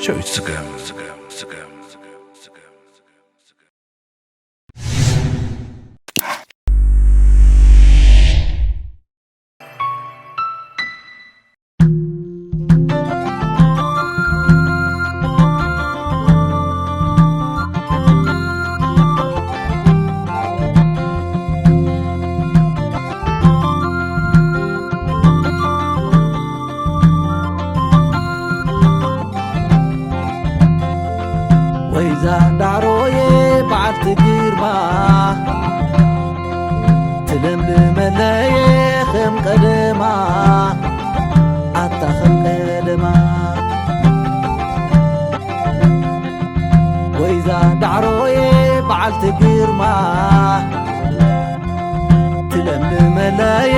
ሸዊት ስገም። ወይዛ ዳዕሮየ በዓልቲ ግርማ ትለምልመለየ ከም ቀደማ ኣታ ከም ቀደማ ወይዛ ዳዕሮየ በዓልቲ ግርማ ትለምልመለየ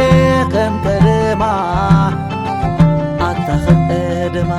ከም ቀደማ ኣታ ከም ቀደማ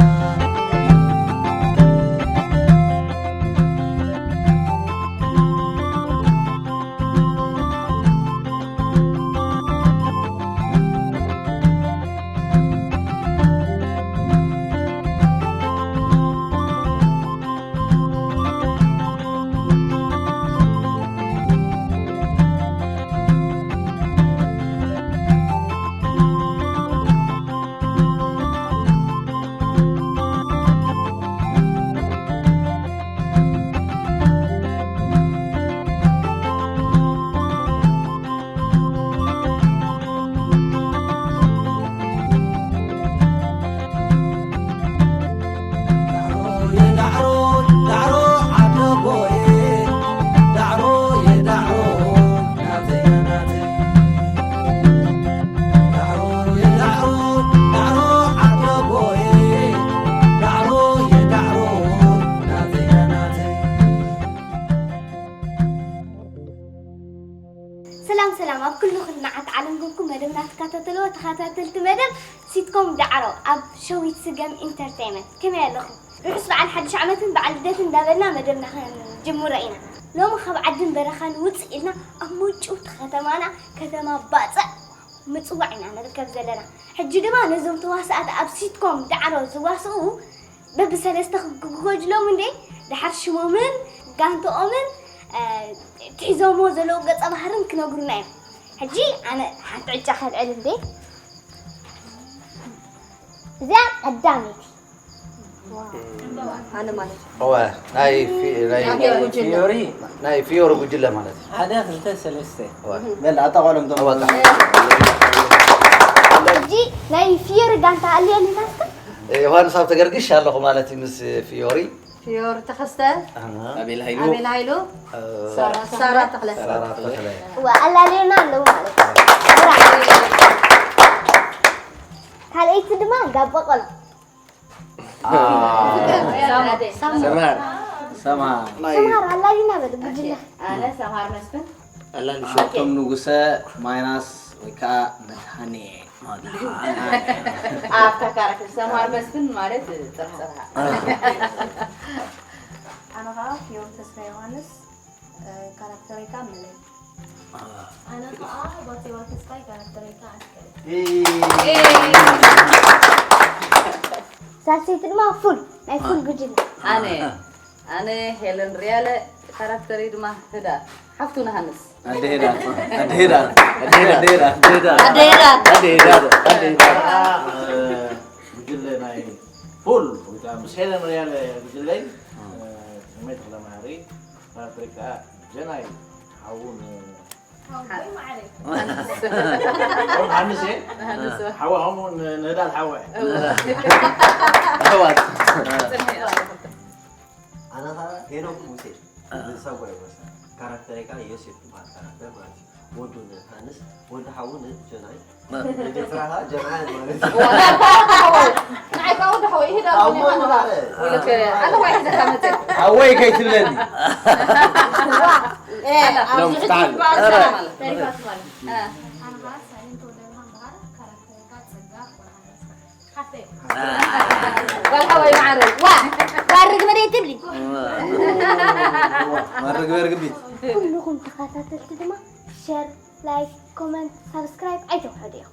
ሰላም ሰላም፣ ኣብ ኩሉ ኩርናዓት ዓለም ኮንኩም መደብና ትከታተልዎ ተኸታተልቲ መደብ ሲትኮም ዳዕሮ ኣብ ሸዊት ስገም ኢንተርቴይመንት፣ ከመይ ኣለኹም? ርሑስ በዓል ሓድሽ ዓመትን በዓል ልደትን እንዳበልና መደብና ክንጅምሮ ኢና። ሎሚ ካብ ዓድን በረኻን ውፅእ ኢልና ኣብ ምጭውቲ ከተማና፣ ከተማ ባፅዕ ምፅዋዕ ኢና ንርከብ ዘለና። ሕጂ ድማ ነዞም ተዋሳእቲ ኣብ ሲትኮም ዳዕሮ ዝዋስኡ በብሰለስተ ክጎጅሎም እንዴ፣ ድሓር ሽሞምን ጋንቶኦምን፣ እ፣ ትሒዞምዎ ዘለዉ ገጸ ባህርን ክነግሩና እዮም። ሕጂ ኣነ ሓንቲ ዕጫ ከልዕል እንዴ። እዚኣ ቀዳመይቲ። ኣነ ማለት እዩ። እወ፣ ናይ ፊ-፣ ናይ ናይ ፊዮሪ። ናይ ፊዮሪ ጉጅለ ማለት እዩ። ሓደ፣ ክልተ፣ ሰለስተ። እወ። በል፣ ኣጣቋሎም እቶም እወ፣ ኣጣ-፣ ሕጂ ናይ ፊዮሪ ጋንታ ኣልየኒ ናስከ? ዮሃንስ ሃብተገርግሽ ኣለኹ ማለት እዩ ምስ ፊዮሪ። ፊዮሪ ተኸስተ። ኣሃ። ኣቤል ሃይሉ። ኣቤል ሃይሉ። እ፣ ሳራ ሳራ ተኽለ። ተኽለ። ሳራ ተኽለ። እወ፣ ኣላለዩና ኣለዉ ማለት እዩ። ካልኣይቲ ድማ ጋቦ ቆሎ። አ። ሳማ። ሰምሃር። ሰምሃር። ሰምሃር። ሰምሃር ኣላሊና በል፣ ጉጅለ። ኣነ ሰምሃር መስፍን። ኣላሊ ሸቶም ንጉሰ ማይናስ ወይ ከዓ መድሃኔ። መድሃኔ። ኣብታ ካራክተር ሰምሃር መስፍን ማለት ጥራሕ ጥራሕ። ኣነ ከዓ ፊዮሪ ተስፋ ዮሃንስ። እ፣ ካራክተረይ ከዓ መለይ። ኣነ ከዓ ባቴዋ ተስፋይ፣ ካራክተረይ ከዓ ኣስከሬ። ሳልሰይቲ ድማ ፉል፣ ናይ ፉል ጉጅለ። ኣነ፣ ኣነ ሄለን ሪያለ፣ ካራክተረይ ድማ ህዳር፣ ሓፍቱ ንሃንስ። ኣደ ህዳር፣ ኣደ ህዳር፣ ኣደ ህዳር፣ ኣደ ህዳር። ኣደ ህዳር። ኣደ ህዳር፣ ኣደ ህዳር። እ፣ ጉጅለ ናይ ፉል፣ ወይ ከዓ ምስ ሄለን ሪያለ ጉጅለይ፣ እ፣ ስሜት ተኽለማርያም፣ ካራክተረይ ከዓ ጀናይ ሓውን፣ ሓወይ ማዕረይ። ሓውን ሃንስ እየ። ሓወ ከምኡ ን-፣ ንህዳር ሓወ እየ። እወ። ኣሕዋት። ኣነ ኸዓ ሄኖክ ሙሴ፣ ንሳጓ ይወሳ። ካራክተረይ ከዓ ዮሴፍ ትበሃል ካራክተር ማለት እዩ። ወዱ ንሃንስ፣ ወዲ ሓዉ ንጀናይ። ንኤርትራ ኸዓ ጀናይ ማለት እዩ። ንዓይ ከዓ ወዲ ሓወይ ይሄዳል። ኣሞ ንባረ። ወይለከ፣ ኣነ ዋይ ሒዘካ መፅእ። ሓወይ ከይትብለኒ። እ፣ ኣብዚ ሎም ሕጂ ፍትሓል። ይባል ኧረ። ሰላም ኣለ። ተሪፋት ማለት። እ። ኣነ ኸዓ ሳሌም ተወልደ ብርሃን በሃር፣ ካራክተረይ ከዓ ጸጋ ወርሃ ሓፍተይ። ጓል ሓወይ ማዕረ። ዋ፣ ማዕርግ መደይ ትብሊ። ማዕርግ በርግቢት። ኩልኹም ተኸታተልቲ ድማ ሸር፣ ላይክ፣ ኮመንት፣ ሳብስክራይብ ኣይተውሕዱ ኢኹም።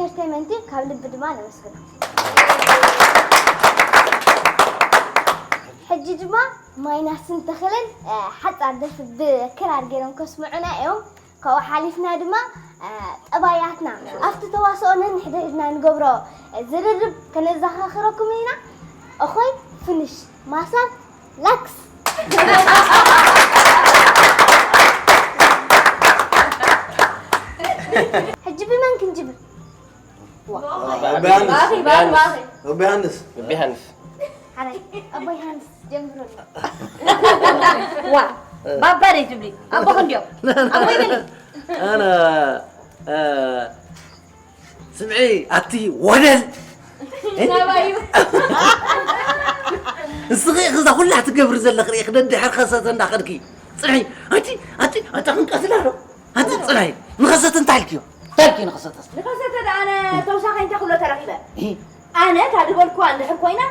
ኢንተርቴይመንቲ ካብ ልቢ ድማ ነመስግኖ። ሕጂ ድማ ማይናስን ተኽልን፣ እ፣ ሓጻር ደርፊ ብክራር ገይሮም ከስምዑና እዮም። ካብኡ ሓሊፍና ድማ፣ እ፣ ጠባያትና ኣብቲ ተዋስኦ ነንሕድሕድና ንገብሮ ዝርርብ ከነዘኻኽረኩም ኢና። እኾይ ፍንሽ ማሳት ላክስ። ሕጂ ብመን ክንጅምር? ኣቦ ዮሃንስ። ኣቦ ዮሃንስ። ሓራይ ኣቦ ዮሃንስ ጀምሩልና። ዋ ባባ ደይ ትብሊ ኣቦ ክንድዮ ኣቦ ይበሊ ኣነ እ፣ ስምዒ ኣቲ ወደል ናባዩ ንስኺ ኢኺ እዛ ኩላ ትገብሪ ዘለኺ ርኢኺ ደድሕር ከሰተ እንዳኸድኪ ጽንሒ ኣቲ ኣቲ ኣታ ክንቀትላ ዶ ኣቲ ጽንሒ ንኸሰተ እንታይ ኢልክዮ እንታይ ኢልክዮ ንኸሰተ ንኸሰተ ደኣ ኣነ ተውሳኸ እንታይ ክብሎ ተረኺበ ኣነ እታ ዝበልኩዋ እንድሕር ኮይና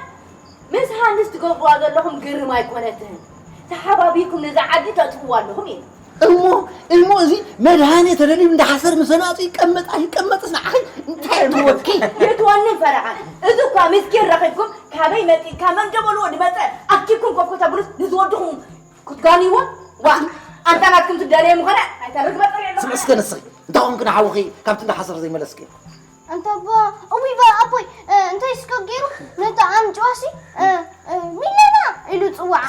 ምስ ሃንስ ትገብርዋ ዘለኹም ግርም ኣይኮነትን ተሓባቢርኩም ነዛ ዓዲ ተጥፍዋ ኣለኹም ኢሉ እሞ እሞ እዚ መድሃኔ ተደልዩ እንዳ ሓሰር ምስ ኣናጹ ይቀመጥ ኣይቀመጥስ ንዓኺ እንታይ ትወኪ የትወኒ ፈረቓ እዚ እኳ ምስኪን ረኺብኩም ካበይ መጺእካ መን ደበልዎ ድመጸ ኣኪብኩም ኮፍ ከተብሉስ ንዝወድኹም ክትጋንይዎ ዋ ኣንታ ናትኩም ትዳለየ ምኾነ ኣይተርግበ ጸሪዕሎ ስምዕስከ ንስኺ እንታይ ኮንክ ንሓውኺ ካብቲ እንዳ ሓሰር ዘይመለስኪ ኣንታ ኣቦ እውይ በል ኣቦይ እንታይ ስከ ገይሩ ነቲ ኣምጭዋሲ ሚለና ኢሉ ፅዋዓ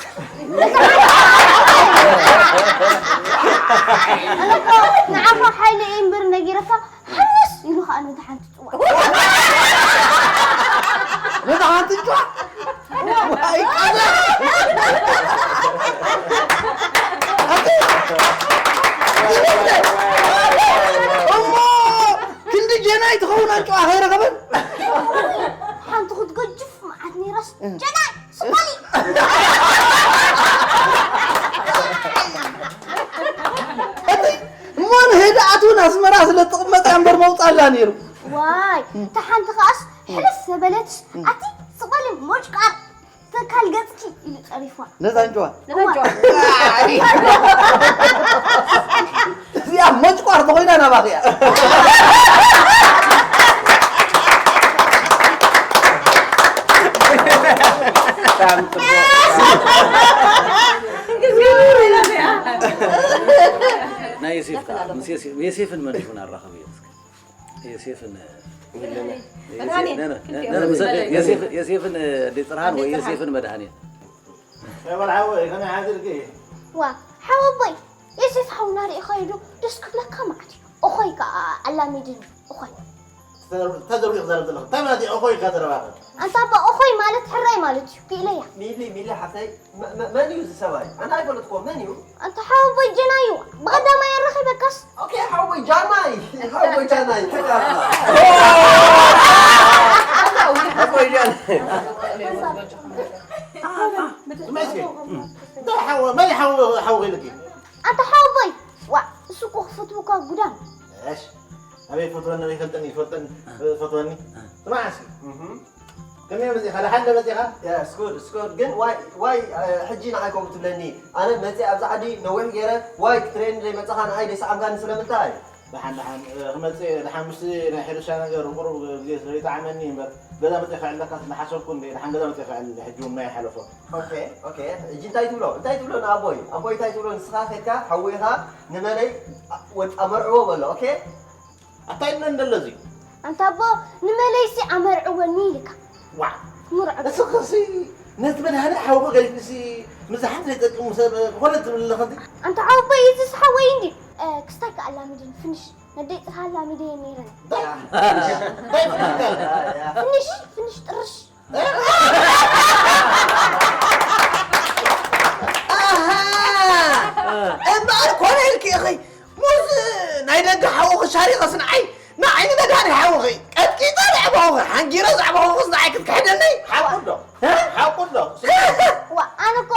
ኣነኮ ንዓኻ ሓይለ እየ እምበር ነጊረካ ሓንስ ኢሉ ከዓ ነቲ ሓንቲ ፅዋዕ ነቲ ሓንቲ ፅዋዕ እሞ ክንዲ ጀናይ ትኸውን ኣንጭዋ ከይረኸበን ሓንቲ ክትገጅፍ መዓት ነይራስ ጀናይ ስቆሊ እሞ ንህድኣት እውን ኣስመራ ስለ ትቕመጥ እያ እምበር መውፃላ ነይሩ ዋይ እታ ሓንቲ ከኣስ ሕልፍ ዘበለትስ ኣቲ ስቆሊ ሞጭቃር ትካል ገጽኪ ኢሉ ጸሪፍዋ። ነዛ እንጭዋ። ነዛ እንጭዋ። እዚኣ መጭቋር ተኾይና ናባኺ እያ። ናይ ዮሴፍ ከዓ ምስ ዮሴፍን መን ይኹን ኣራኸብዮ እስከ። ዮሴፍን መድሃኔ ዮሴፍን ዴ ጽርሃን ወይ ዮሴፍን መድሃኔ ወልሓወይ ከመይ ሓዚርኪ ዋ ሓወቦይ ዮሴፍ ሓውና ርኢኻዮ ዶ ደስ ክብለካ ማለት እዩ እኾይ ከዓ ኣላሚድን እኾይ ተዘርቢቕ ዘረብ ዘለኹ እንታይ ማለት እዩ እኾይ ኢልካ ዘረባኸ ኣንታ እባ እኾይ ማለት ሕራይ ማለት እዩ ክኢለያ ሚሊ ሚሊ ሓፍተይ መን እዩ እዚ ሰብኣይ? ኣነ ኣይፈለጥኩዎ መን እዩ? ኣንታ ሓወቦይ ጀናዩ ብቐዳማይ ኣረኺበካስ። ኦኬ ሓወቦይ ጃናይ ሓወቦይ ጃናይ ተካ ሓወቦይ ጃናይ መን ሓወ መን ሓወ ሓወ ኢልኪ ኣንታ ሓወቦይ ዋዕ እሱ እኮ ክፈትወካ ጉዳም እሽ ኣበይ ፈትወኒ ይፈልጠኒ ይፈልጠኒ ፈትወኒ ስማዕ እስኪ ከመይ መፂኻ ደሓን ዶ መፂኻ Yes good it's good ግን ዋይ ዋይ ሕጂ ንዓይ ከምኡ ትብለኒ ኣነ መፂ ኣብዚ ዓዲ ነዊሕ ገይረ ዋይ ክትረየኒ ዘይመፃኻ ንዓይ ዘይሰዓምካኒ ስለምንታይ ደሓን ደሓን ክመፅእ ደሓን ምስቲ ናይ ሕርሻ ነገር ቁሩብ ግዜ ስለይጠዓመኒ እምበር ገዛ መፂእ ከዕለካ ስለሓሰብኩ እንደ ደሓን ገዛ መፂእ ከዕል ሕጂ እውን ናይ ሓለፎ Okay okay ሕጂ እንታይ ትብሎ እንታይ ትብሎ ንኣቦይ ኣቦይ እንታይ ትብሎ ንስኻ ከድካ ሓዊኻ ንመለይ ወጣ መርዕዎ በሎ okay ኣታ ኢልና እንደለዚ ኣንታ ኣቦ ንመለይሲ ኣመርዕወኒ ኢልካ ዋዕ ምርዖ እስኽሲ ነቲ መድሃኒ ሓውቦ ገዲፍሲ ምዝሓት ዘይጠቅሙ ሰብ ኮነ ትብል ኣለኸ ኣንታ ሓውቦይ እዚስ ሓወይ እንዲ ክስታይ ከኣላሚድን ፍንሽ ነደይ ጥርሃ ኣላሚደየ ነይረን ፍንሽ ፍንሽ ጥርሽ እምበኣር ኮነ ኢልኪ ኢኺ ሙዝ ናይ ደገ ሓውኺ ሻሪኸስ ንዓይ ንዓይኒ መድሃኒ ሓውኺ ቀጥቂጠ ዘዕበኹኺ ሓንጊረ ዘዕበኹኽስ ንዓይ ክትክሕደለይ ሓቁ ዶ ሓቁ ዶ ዋ ኣነ እኮ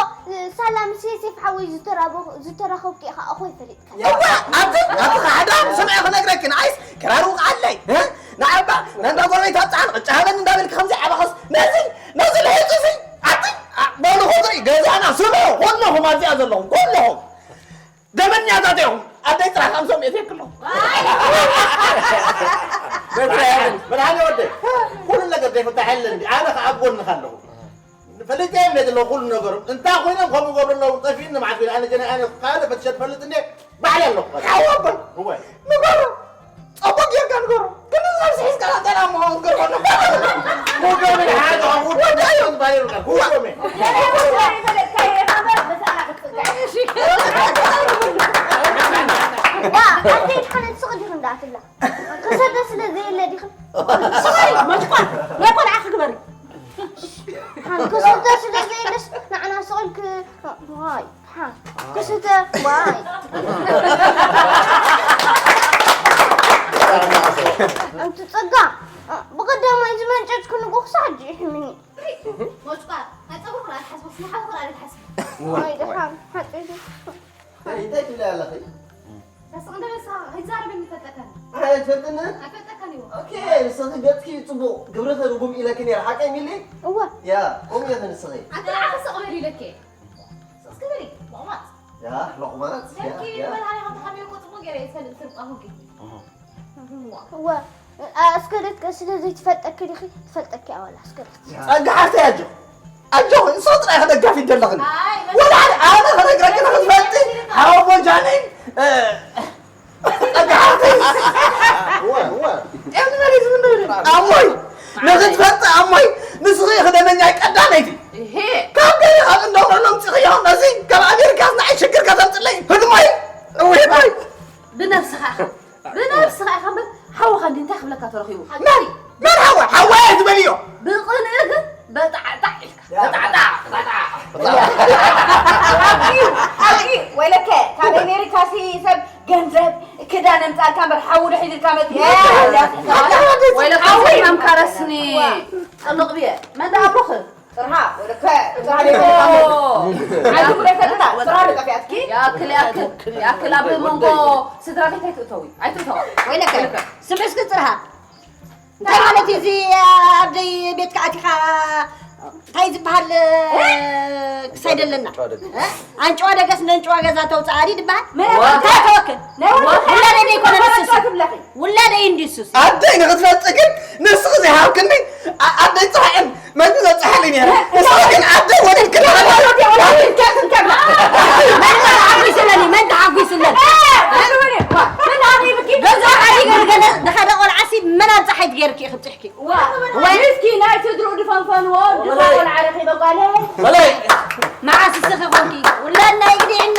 ሳላ ምስ የሴፍ ሓወይ ዝተራኸብኩ ኢኻ እኾ ይፈልጥ እዋ ኣቲ ኣቲ ሓደ ሰምዐ ክነግረኪ ንዓይስ ክራር ውቕዓለይ ንዓባ ናንዳ ጎረቤት ኣብፅሓን ቅጫ ሃበኒ እንዳበልኪ ከምዚ ዓባኸስ ነዚ ነዚ ልሒፁ ሲ ኣቲ እዚኣ ዘለኹም ኩልኹም ደመኛታት እዮም። ኣደይ ጥራሕ ከምሶም እየ ትክሎ። መድሃኒ ወደይ፣ ኩሉ ነገር ዘይፍታሕ የለን። ኣነ ከኣ ኣብ ጎንኻ ኣለኹ። ፈሊጠ እየ እንደ ዘለኹ ኩሉ ነገሮም። እንታይ ኮይኖም ከምኡ ገብሩ ኣለዉ፣ ጠፊእኒ መዓት ኮይነ። ኣነ ጀና፣ ኣነ ካልእ ፈትሸ ትፈልጥ እንደ ባዕለ ኣለኹ። ሓወቦይ፣ እወ። ንገሮ። ጸቡቅ ጌርካ ንገሮ። ግን ኣብዚ ሒዝካ ገና መሆን ገርሆ ነው። ወገን ሓደ ወገን ባይሩ ነው። ወገን። ዋ፣ ኣንተ ሓነ ትስቕ ዲኹ እንዳትብላ። ክሰደ ስለ ዘየለ ዲኹ። ስቕ ኢሉ፣ መጥቋ፣ ናይ ቆልዓ ክግበሪ። ሓን ክሰደ ስለ ዘየለስ ንዓና ስቕ ኢልክ፣ ዋይ። ሓ፣ ክስተ ዋይ። ኣንቲ ጸጋ፣ ብቐዳማይ ዝመንጨጭኩ ንጉ ክሳዕ ሕጂ ይሕምኒ። ሞጭቋ፣ ናይ ጸጉሪ ክራር ሓስቦ፣ ስነ ሓዊ ክራር ይሓስቦ። ዋይ ደሓን፣ ሓጢኡ። እንታይ ትብሊ ኣለኺ? ተስቕ እንደ በሳ፣ ኣይዛረብን ይፈልጠካን። ኣይ፣ ኣይፈልጥን? ኣይፈልጠካን እዩ። ኦኬ፣ ንስኺ ገጽኪ ጽቡቕ፣ ግብርኺ ርጉም ኢለኪ ነይረ፣ ሓቀይ ሚሊ? እወ። ያ፣ ከምኡ ኢኺ ንስኺ። ኣንተ ንዓኺ ስቕ በል ኢለኪ። ስቕ በሊ፣ ሎቕማጽ። ያ፣ ሎቕማጽ፣ ያ፣ ደቂ ያ። በል፣ ኣነ ካብ ተሓቢሩ እኮ ጽቡቕ ገይረ እየ ዝፈልጥ፣ ስርቂ ኣኹኪ። እወ፣ ኣስከረት ከ ስለ ዘይትፈልጠኪ ዲኺ? ትፈልጠኪ ኣዋላ ኣስከረት። ጸጋ ሓፍተይ ኣጆ። ኣጆ፣ ንስኺ ጥራይ ኢኺ ደጋፊት ዘለኽን። ኣይ፣ ወላ ሓደ ኣነ ክነግረኪ ንኽትፈልጢ፣ ሓወቦ ጃኒ፣ እ፣ ጸጋ ሓፍተይ። እወ፣ እወ። ጥዕና መሬት ምን ነው? ኣሞይ፣ ንኽትፈልጢ ኣሞይ፣ ንስኺ ኢኺ ደመኛይ ቀዳመይቲ። እሄ። ካብ ገለ ካብ እንደውረሎም ጽኽዮ፣ ነዚ ካብ ኣሜሪካ ንዓይ ሽግር ከተምጽለይ፣ ህድሞይ፣ እውይ፣ ህድሞይ። ብነብስኻ ኢኻ። ብነብስኻ ኢኻ እምበር፣ ሓውኻ እንዲ እንታይ ክብለካ ተረኺቡ? መን? መን ሓወይ? ሓወይ ኣይትበልዮ። ብቕንኢ ግን በጣዕጣዕ ኢልካ። በጣዕጣዕ፣ በጣዕ። ሓቂ፣ ሓቂ፣ ወይለከ፣ ካብ ኣሜሪካ ሲ ሰብ ገንዘብ፣ ክዳን ኣምጻልካ እምበር፣ ሓዊ ዶ ሒዝልካ መጽእ? ወይለከ፣ ሓዊ። ሰላም ካረስኒ። ጥልቕ ብየ። መን ደኣ ኣቦኺ? ጥርሃ፣ ወለከ፣ ጥርሃ ኦ። ደይኮነ። ዓዲ ጉዳይ ተጥታ፣ ጥርሃ ደጠፊኣትኪ። ያክል፣ ያክል፣ ያክል ኣብ መንጎ ስድራ ቤት ኣይትእተዊ፣ ኣይትእተዋ። ወይለከ፣ ወይለከ። ስምዒ እስኪ ጥርሃ። እንታይ ማለት እዩ እዚ ኣብ ደይ ቤትካ ኣቲኻ እንታይ ዝበሃል ክሳይ ደለና? እ? ኣንጭዋ ደገስ ነንጭዋ ገዛ ተውፅኣ ድዩ ዝበሃል? መን? እንታይ ተወክል? ናይ ወዲ ውላደይ ደይኮነ ንስስ? ትብለኺ። ውላደይ እንድዩ ንስስ። ኣደይ ንኽትፈልጢ ግን ንስኺ ዘይሃብክኒ ኣ-፣ ኣደይ ጥራሕ እየን መግቢ ዘብፅሓለይ ነይረ። ንስኺ ግን ኣደይ ወሊድክኒ ኣለኺ። መን ተሓጒስለኒ? መን ተሓጒስለኒ? ገዛ ሓዲገ ገለ ዝኸደ ቆልዓሲ መን ኣብፀሓይ ትገይርኪ ኢኺ ብፅሕኪ? ዋ፣ ወይ ምስኪን ናይ ስድርኡ ድፈንፈንዎ፣ ድኻ ቆልዓ ረኺበ ጓለይ። በላይ። መዓስ እስኺ ኾንኪ ውላድና ይግድዕና።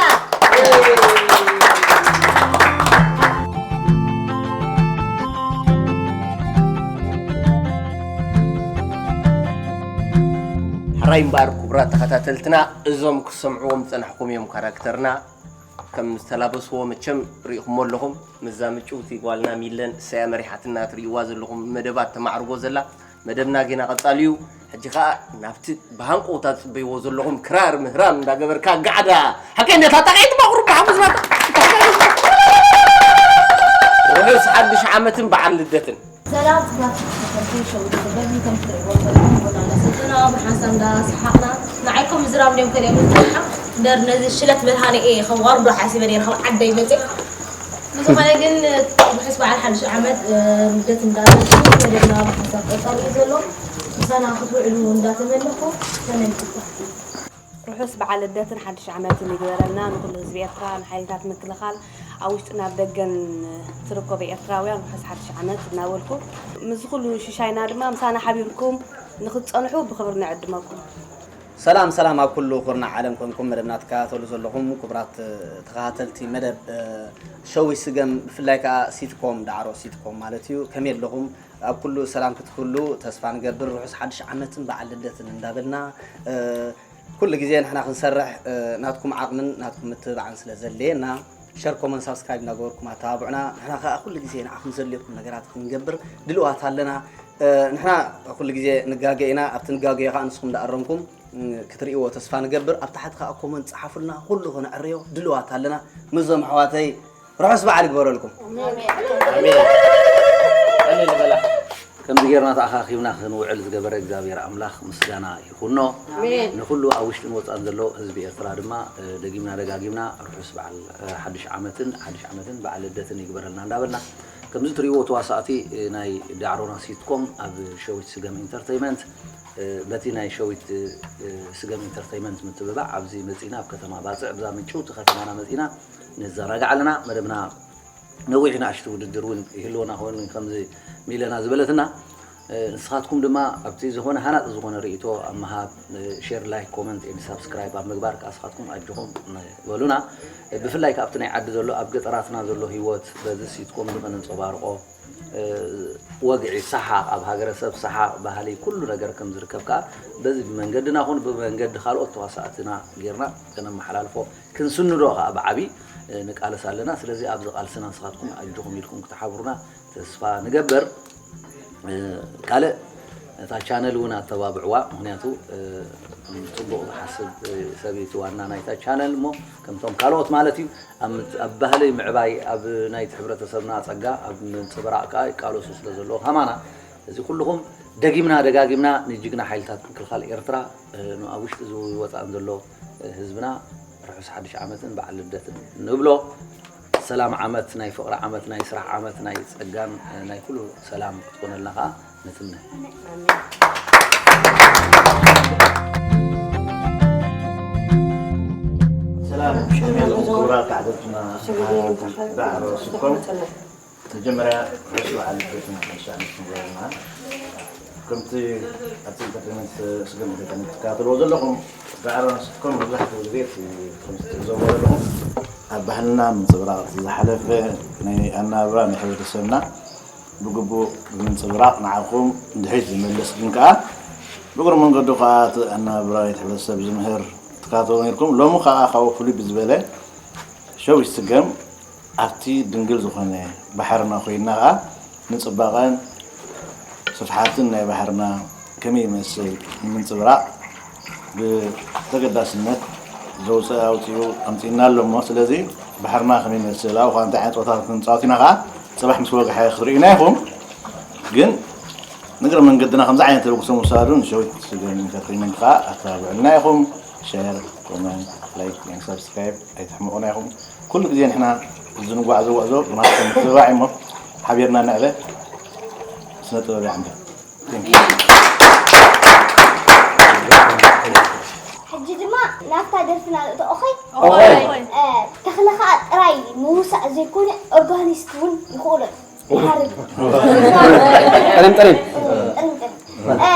ሕራይ እምበኣር ክቡራት ተኸታተልትና፣ እዞም ክትሰምዕዎም ዝጸናሕኩም እዮም ካራክተርና። ከም ዝተላበስዎ መቸም ርኢኹሞ ኣለኹም። ምስዛ ምጭውቲ ጓልና ሚለን እሳያ መሪሓትና ትርእይዋ ዘለኹም መደባት ተማዕርጎ ዘላ። መደብና ጌና ቀጻሊ እዩ። ሕጂ ኸኣ ናብቲ ብሃንቀውታ ትጽበይዎ ዘለኹም ክራር ምህራም እንዳገበርካ ጋዕዳ። ሓቀይ ነታ ጣቃይት ባቑሩ ብሓሙስ ናታ። ርሑስ ሓድሽ ዓመትን በዓል ልደትን። ሰላም ክቡራት ተኸታተልቲ ሸዊት ስገም፣ ከም ትርእይዎ ዘለኹም ቡና እንዳሰተና ብሓንሳብ እንዳሰሓቕና ንዓይኮም ምዝራብ ድዮም ከልኦም ንጽንሓ። እምበር ነዚ ሽለት መድሃኒኤ ከም ዋርዶ ሓሲበ ነይረ፣ ካብ ዓደይ መጽእ። ብዝኾነ ግን ርሑስ በዓል ሓድሽ ዓመት፣ እ፣ ልደት እንዳበልኩ መደብና ብሓንሳብ ቀጻሊ እዩ ዘሎ። ምሳና ክትውዕሉ እንዳተመነኹ ተመልኩ። ርሑስ በዓል ልደትን ሓድሽ ዓመትን ይግበረልና ንኹሉ ህዝቢ ኤርትራ፣ ንሓይልታት ምክልኻል ኣብ ውሽጥን ኣብ ደገን ትርከቡ ኤርትራውያን ርሑስ ሓድሽ ዓመት እናበልኩ፣ ምስዚ ኩሉ ሽሻይና ድማ ምሳና ሓቢርኩም ንኽትጸንሑ ብኽብሪ ንዕድመኩም። ሰላም ሰላም ኣብ ኩሉ ኩርናዕ ዓለም ኮንኩም መደብና ትከታተሉ ዘለኹም ክቡራት ተኸታተልቲ መደብ፣ እ፣ ሸዊት ስገም ብፍላይ ከኣ ሲትኮም ዳዕሮ ሲትኮም ማለት እዩ። ከመይ ኣለኹም? ኣብ ኩሉ ሰላም ክትህሉ ተስፋ ንገብር። ርሑስ ሓድሽ ዓመትን በዓል ልደትን እንዳበልና፣ እ፣ ኩሉ ግዜ ንሕና ክንሰርሕ፣ እ፣ ናትኩም ዓቕምን ናትኩም ምትብባዕን ስለ ዘድልየና፣ ሸር፣ ኮመንት፣ ሳብስክራይብ እንዳገበርኩም ኣተባብዑና። ንሕና ከኣ ኩሉ ግዜ ንዓኹም ዘድልየኩም ነገራት ክንገብር ድልዋት ኣለና። እ፣ ንሕና ኩሉ ግዜ ንጋገ ኢና። ኣብቲ ንጋገዮ ከኣ ንስኹም እንዳኣረምኩም፣ እ፣ ክትርእይዎ ተስፋ ንገብር። ኣብ ታሕቲ ከኣ ኮመንት ጸሓፉልና፣ ኩሉ ክነዕርዮ ድልዋት ኣለና። ምስዞም ኣሕዋተይ ርሑስ በዓል ይግበረልኩም። ኣሜን። ኣሜን ንበላ። ከምዚ ጌርና ተኣኻኺብና ክንውዕል ዝገበረ እግዚኣብሔር ኣምላኽ ምስጋና ይኹኖ። ኣሜን። ንኹሉ ኣብ ውሽጥን ወጻእን ዘሎ ህዝቢ ኤርትራ ድማ፣ እ፣ ደጊምና ደጋጊምና ርሑስ በዓል፣ እ፣ ሓድሽ ዓመትን፣ ሓድሽ ዓመትን በዓል ልደትን ይግበረልና እንዳበልና፣ ከምዚ ትርእይዎ ተዋሳእቲ፣ እ፣ ናይ ዳዕሮና ሲትኮም ኣብ ሸዊት ስገም ኢንተርተይመንት፣ እ፣ በቲ ናይ ሸዊት፣ እ፣ ስገም ኢንተርተይመንት ምትብባዕ ኣብዚ መጺና፣ ኣብ ከተማ ባጽዕ፣ ብዛ ምጭውቲ ከተማና መጺና ንዘናጋዕ ኣለና። መደብና ነዊሕ ንኣሽቱ ውድድር እውን ይህልወና ክኸውን ከምዚ ሚለና ዝበለትና፣ እ፣ ንስኻትኩም ድማ ኣብቲ ዝኾነ ሃናጺ ዝኾነ ርእይቶ ኣብ ምሃብ፣ እ፣ ሼር፣ ላይክ፣ ኮመንት ኤንድ ሳብስክራይብ ኣብ ምግባር ከኣ ንስኻትኩም ኣጆኹም፣ እ፣ በሉና። እ፣ ብፍላይ ከኣ ኣብቲ ናይ ዓዲ ዘሎ፣ ኣብ ገጠራትና ዘሎ ህይወት በዚ ሲትኮም እዚ ከነንጸባርቆ፣ እ፣ ወግዒ ሰሓቕ፣ ኣብ ሃገረሰብ ሰሓቕ፣ ባህሊ፣ ኩሉ ነገር ከም ዝርከብ ከኣ በዚ ብመንገድና ኹን ብመንገዲ ካልኦት ተዋሳእትና ጌርና ከነመሓላልፎ ክንስንዶ ከኣ ብዓቢ፣ እ፣ ንቃለስ ኣለና። ስለዚ ኣብዚ ቃልስና ንስኻትኩም ኣጆኹም ኢልኩም ክትሓብሩና ተስፋ ንገብር። እ፣ ካልእ ነታ ቻነል እውን ኣተባብዕዋ። ምኽንያቱ፣ እ፣ ጽቡቕ ዝሓስብ፣ እ፣ ሰብ እዩ እቲ ዋና ናይታ ቻነል እሞ ከምቶም ካልኦት ማለት እዩ። ኣብ ምት-፣ ኣብ ባህሊ ምዕባይ፣ ኣብ ናይቲ ሕብረተሰብና ጸጋ ኣብ ምንጽብራቕ ከኣ ይቃለሱ ስለ ዘለዉ ከማና፣ እዚ ኩልኹም ደጊምና ደጋጊምና ንጅግና ሓይልታት ምክልኻል ኤርትራ፣ እ፣ ን-፣ ኣብ ውሽጢ ዝወጻእን ዘሎ፣ እ፣ ህዝብና ርሑስ ሓድሽ ዓመትን በዓል ልደትን ንብሎ። ሰላም ዓመት፣ ናይ ፍቕሪ ዓመት፣ ናይ ስራሕ ዓመት፣ ናይ ጸጋን፣ እ፣ ናይ ኩሉ ሰላም ክትኮነልና ከኣ ንትምነ። ሰላም፣ ከመይ ኣለኹም ክቡራት ተዓዘብትና? ዳዕሮ ስኮም። መጀመርያ ርሑስ በዓል ልደትን ሓድሽ ዓመት ንብለና። ከምቲ ኣብቲ ኢንተርቴይንመንት ስገም ኢንተርቴይንመንት ትከታተልዎ ዘለኹም፣ ዳዕሮ ስኮም መብዛሕትኡ ግዜ እቲ ከምቲ ትዕዘብዎ ዘለኹም ኣብ ባህልና ምንጽብራቕ፣ ዝሓለፈ ናይ ኣነባብራ ናይ ሕብረተሰብና ብግቡእ ብምንጽብራቕ ንዓኹም ንድሕሪት ዝመልስ ግን ከኣ ብእግሪ መንገዱ ከኣ እቲ ኣነባብራ ናይቲ ሕብረተሰብ ዝምህር ትከታተልዎ ነይርኩም። ሎሚ ከኣ ካብኡ ፍሉይ ብዝበለ ሸው ይስገም ኣብቲ ድንግል ዝኾነ ባሕርና ኮይንና ከኣ ንጽባቐን ስፍሓትን ናይ ባሕርና ከመይ ይመስል ንምንጽብራቕ ብተገዳስነት ዘውፅእ ኣውፂኡ ኣምፂእና ኣሎ እሞ፣ ስለዚ ባሕርና ከመይ ይመስል፣ ኣብኡ ከኣ እንታይ ዓይነት ፀወታታት ክንፃወት ኢና ከኣ ፅባሕ ምስ ወግሐ ክትርእዩና ኢኹም። ግን ንእግረ መንገድና ከምዚ ዓይነት ተበግሶ ምውሳዱ ንሸዊት ስገም ኢንተርቴይንመንት ከኣ ኣተባብዕልና ኢኹም። ሸር፣ ኮመንት፣ ላይክ፣ ሳብስክራይብ ኣይትሕመቑና ኢኹም። ኩሉ ግዜ ንሕና ዝንጓዓዞ ጉዕዞ ብናትኩም ምትብባዕ እሞ ሓቢርና ንዕበ። ስነ ጥበብ ይዓንብብ። Thank you። ሕጂ ድማ ናብታ ደርፍና ንእቶ። ኦኸይ? ኦኸይ። እ፣ ተኽለ ኸኣ ጥራይ ምውሳእ ዘይኮነ ኦርጋኒስት እውን ይኽእሎ እዩ። ይሃርም። ጥሪም ጥሪም። እ፣ ጥሪም ጥሪም። እ፣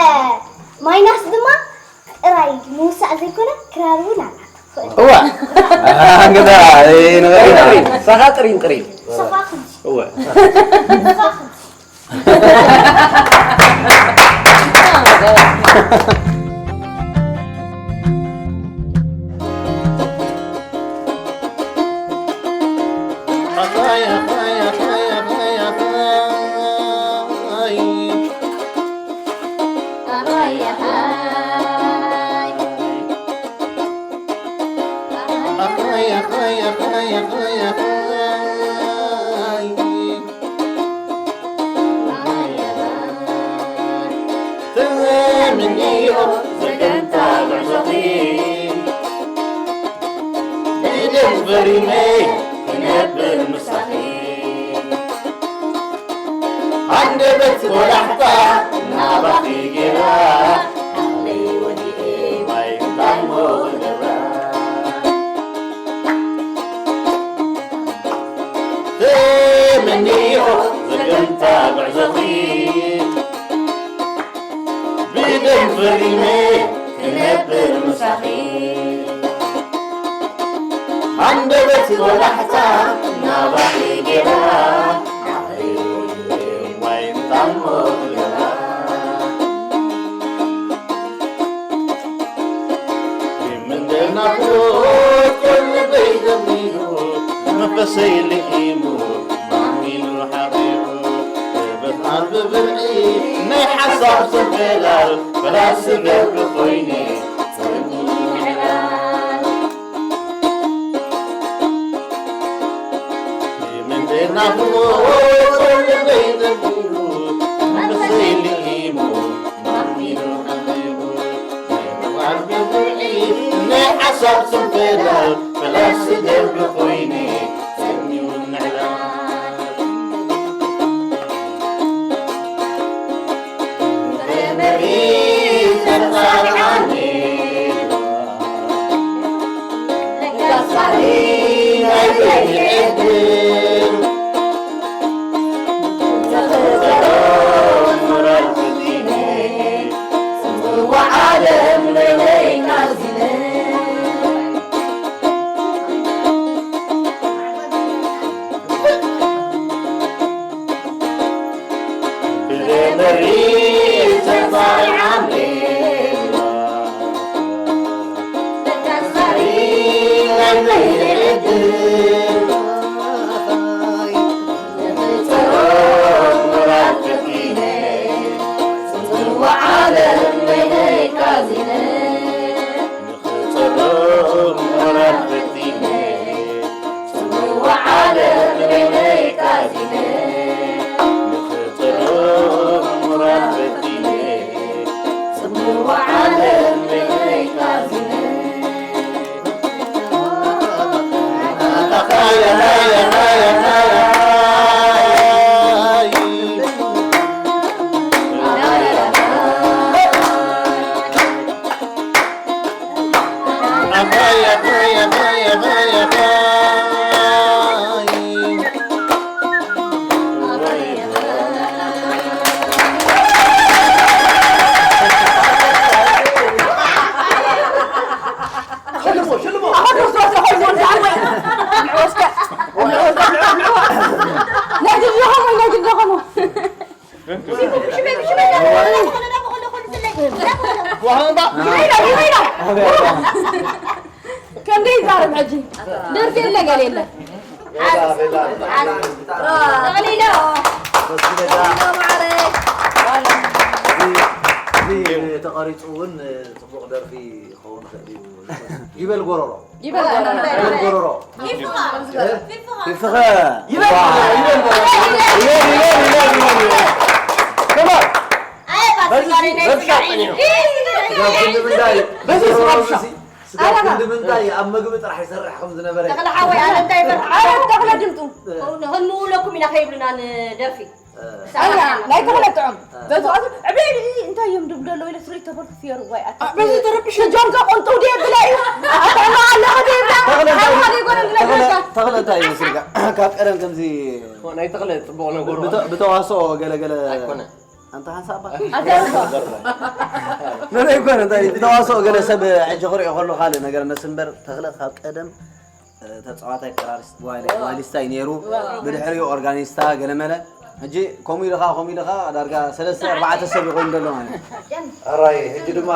ማይናስ ድማ ጥራይ ምውሳእ ዘይኮነ ክራር እውን ኣላ። እዋ። ኣንገዳ፣ እ፣ ንበል። ሳኻ ጥሪም ጥሪም። ሳኻ ክንዲ። እዋ። ሳኻ ክንዲ። ተመንዮ ዘገምታ ጉዕዞኺ ብደም ፈሪመ ክነብር ምሳኺ። ሃንደበት ቆላሕታ ናባኺ ጌራ ዓቕለይ ወዲኤ ማይ እንዳልሞ ክገብራ። ተመንዮ ዘገምታ ጉዕዞኺ ብደም ፈሪመ ክነብር ምሳኺ። ሃንደበት ቆላሕታ ናባኺ ጌራ ዓቕለይ ወዲኤ ማይ እንዳልሞ ክገብራ። መንፈሰይ ልኢሙ ማሚኑ ሓቂቑ ብብርሃን ብብርዒ ናይ ሓሳብ ሰንፈላል ፈላሲ በሪ ኮይነ ጸኒዐ ዕላል። ምንድናፍሞ ልበይ ዘቢሉ መንፈሰይ ናይ ሓሳብ ስንፈላ ፈላሲ ደርቢ ኮይነ ጸኒውን ንዕላል። ከምደይ ይዛረብ ሕጂ ደርፊ የለ ገለ የለ። ጠቕሊሎ። ጠቕሊሎ ማዕረ። እዚ ተቐሪፁ እውን ፅቡቕ ደርፊ ክኸውን ይኽእል እዩ። ይበል ጎረሮ። ይበል ጎረሮ። ይበል ጎረሮ። ፊፍኸ። ይበል፣ ይበል፣ ይበል፣ ይበል። Come on። በዚ፣ በዚ ሻጥ ነው። ስጋብ ክንዲ ምንታይ፣ በዚ ስጋብ ሻጥ። ስጋብ ክንዲ ምንታይ ኣብ መግቢ ጥራሕ ይሰርሕ ከም ዝነበረ። ተኽለ ሓወይ፣ ኣነ እንታይ ይፈርሕ? ኣረ፣ ተኽለ ድምፁ። እ። ክንምውለኩም ኢና ከይብሉና ንደርፊ። ኣያ፣ ናይ ተኽለ ጥዑም። በዚ ኣቱ ዕቤ እንታይ እዮም ድብሉ ኣለዉ ኢለ ስሪት ተበልኩ ፍየሩ ዋይ ኣታ። በዚ ተረብሽ። ጆርጆ ቆንጠው ድየ ብላ እዩ። ኣታ ኣለኻ ድየ ብላ። ተኽለ እንታይ ሓዋ ድየ ጎነ ብላ ተኽለ፣ ጆርጆ። ተኽለ እንታይ ይመስልካ? ካብ ቀደም ከምዚ ናይ ተኽለ ጽቡቕ ነገሩ ብተ-፣ ብተዋስኦ ገለ ገለ ኣይኮነ። ኣንታ ሓንሳብ ኣባ። ኣታ ነደ ይኮነ እንታይ ብተዋስኦ ገለ ሰብ ሕጂ ክሪኦ ከሎ ካልእ ነገር ነስ እምበር ተኽለ ካብ ቀደም ተጻዋታይ ክራሪስት ቫዮሊ-፣ ቫዮሊስታ እዩ ነይሩ። ዋው። ብድሕሪኡ ኦርጋኒስታ ገለመለ። ሕጂ ከምኡ ኢልኻ፣ ከምኡ ኢልኻ ዳርጋ ሰለስተ ኣርባዕተ ሰብ ይኾን ዘሎ ማለት እዩ። ኣራይ፣ ሕጂ ድማ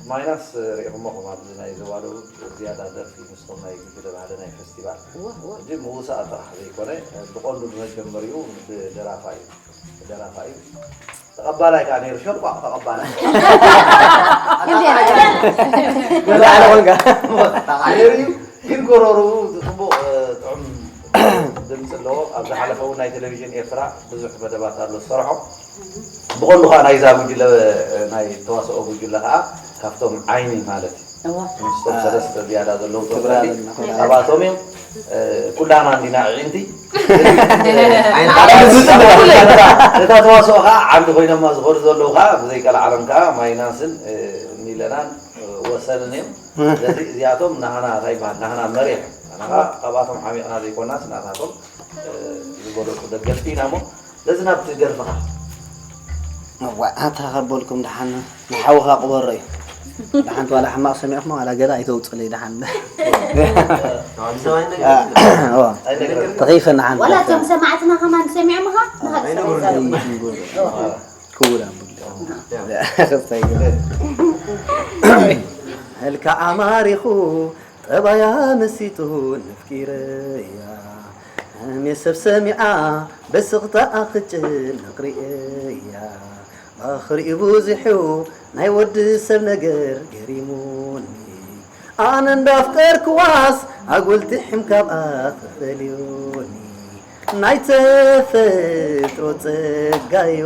ማይናስ ርኢኹሞ ኹም ኣብዚ ናይ ዞባ ደቡብ ዝያዳ ደርፊ ምስቶም ናይ ግድለ ባህሊ ናይ ፌስቲቫል። ዋው፣ ዋው። ሕጂ ምውሳእ ጥራሕ ዘይኮነ፣ ብቐንዱ ብመጀመሪኡ ብደራፋይ እዩ። ደራፋይ እዩ። ተቐባላይ ከኣ ነይሩ፣ ሸርቋቕ ተቐባላይ። ክንደይ? ወላ ኣለ ወልጋ። ነይሩ እዩ፣ ግን ጎረርኡ ጽቡቕ፣ እ፣ ጥዑም ድምጺ ኣለዎ። ኣብ ዝሓለፈ እውን ናይ ቴሌቪዥን ኤርትራ ብዙሕ መደባት ኣሎ ዝሰርሖ። ብቐንዱ ከኣ ናይዛ ጉጅለ፣ እ፣ ናይ ተዋስኦ ጉጅለ ከኣ ካብቶም ዓይኒ ማለት እዩ። እዋ። ምስቶም ሰለስተ ዝያዳ ዘለዉ ክብራ ተፈሊ፣ ኣለና፣ ክብራ ኣለና። ካብኣቶም እዮም። እ፣ ኩላና እንዲና ኣዒንቲ። ዓይኒ እታ፣ እታ ተዋስኦ ከዓ ዓንዲ ኮይኖማ ዝኸዱ ዘለዉ ከዓ ብዘይ ቀልዓለም ከዓ ማይናስን፣ እ፣ ሚለናን፣ እ፣ ወሰንን እዮም። ስለዚ እዚኣቶም ናህና እንታይ ይበሃል? ናህና መሪሕ። ናህና ከዓ ካብኣቶም ሓሚቕና ዘይኮናስ ናታቶም፣ እ፣ ዝበለፁ ደገፍቲ ኢና እሞ ስለዚ ናብቲ ደርፍኻ። እዋ፣ ኣታ ከበልኩም ደሓን ንሓውኻ ቅበሮ እዩ። ደሓን ዋላ ሕማቕ ሰሚዕኹም ዋላ ገለ ኣይተውፅለይ ደሓን። እዋ፣ ተኺፈ ደሓን። ዋላ እቶም ሰማዕትና ከማን ሰሚዖምኻ ንኻ ኣይነግሩን እዮም። ክውል ኣቡል። ክስታይ ገለ። መልክዓ ማሪኹ ጠባያ መሲጡ ነፍቂረያ። ሕሜ ሰብ ሰሚዓ በስኽታኣ ክትጭነቕ ርእየያ። ባኽሪኡ ብዙሕ እዩ ናይ ወዲ ሰብ ነገር ገሪሙኒ። ኣነ እንዳፍቀርክዋስ ኣጉል ትሒም ካብኣ ተፈልዩኒ። ናይ ተፈጥሮ ጸጋዩ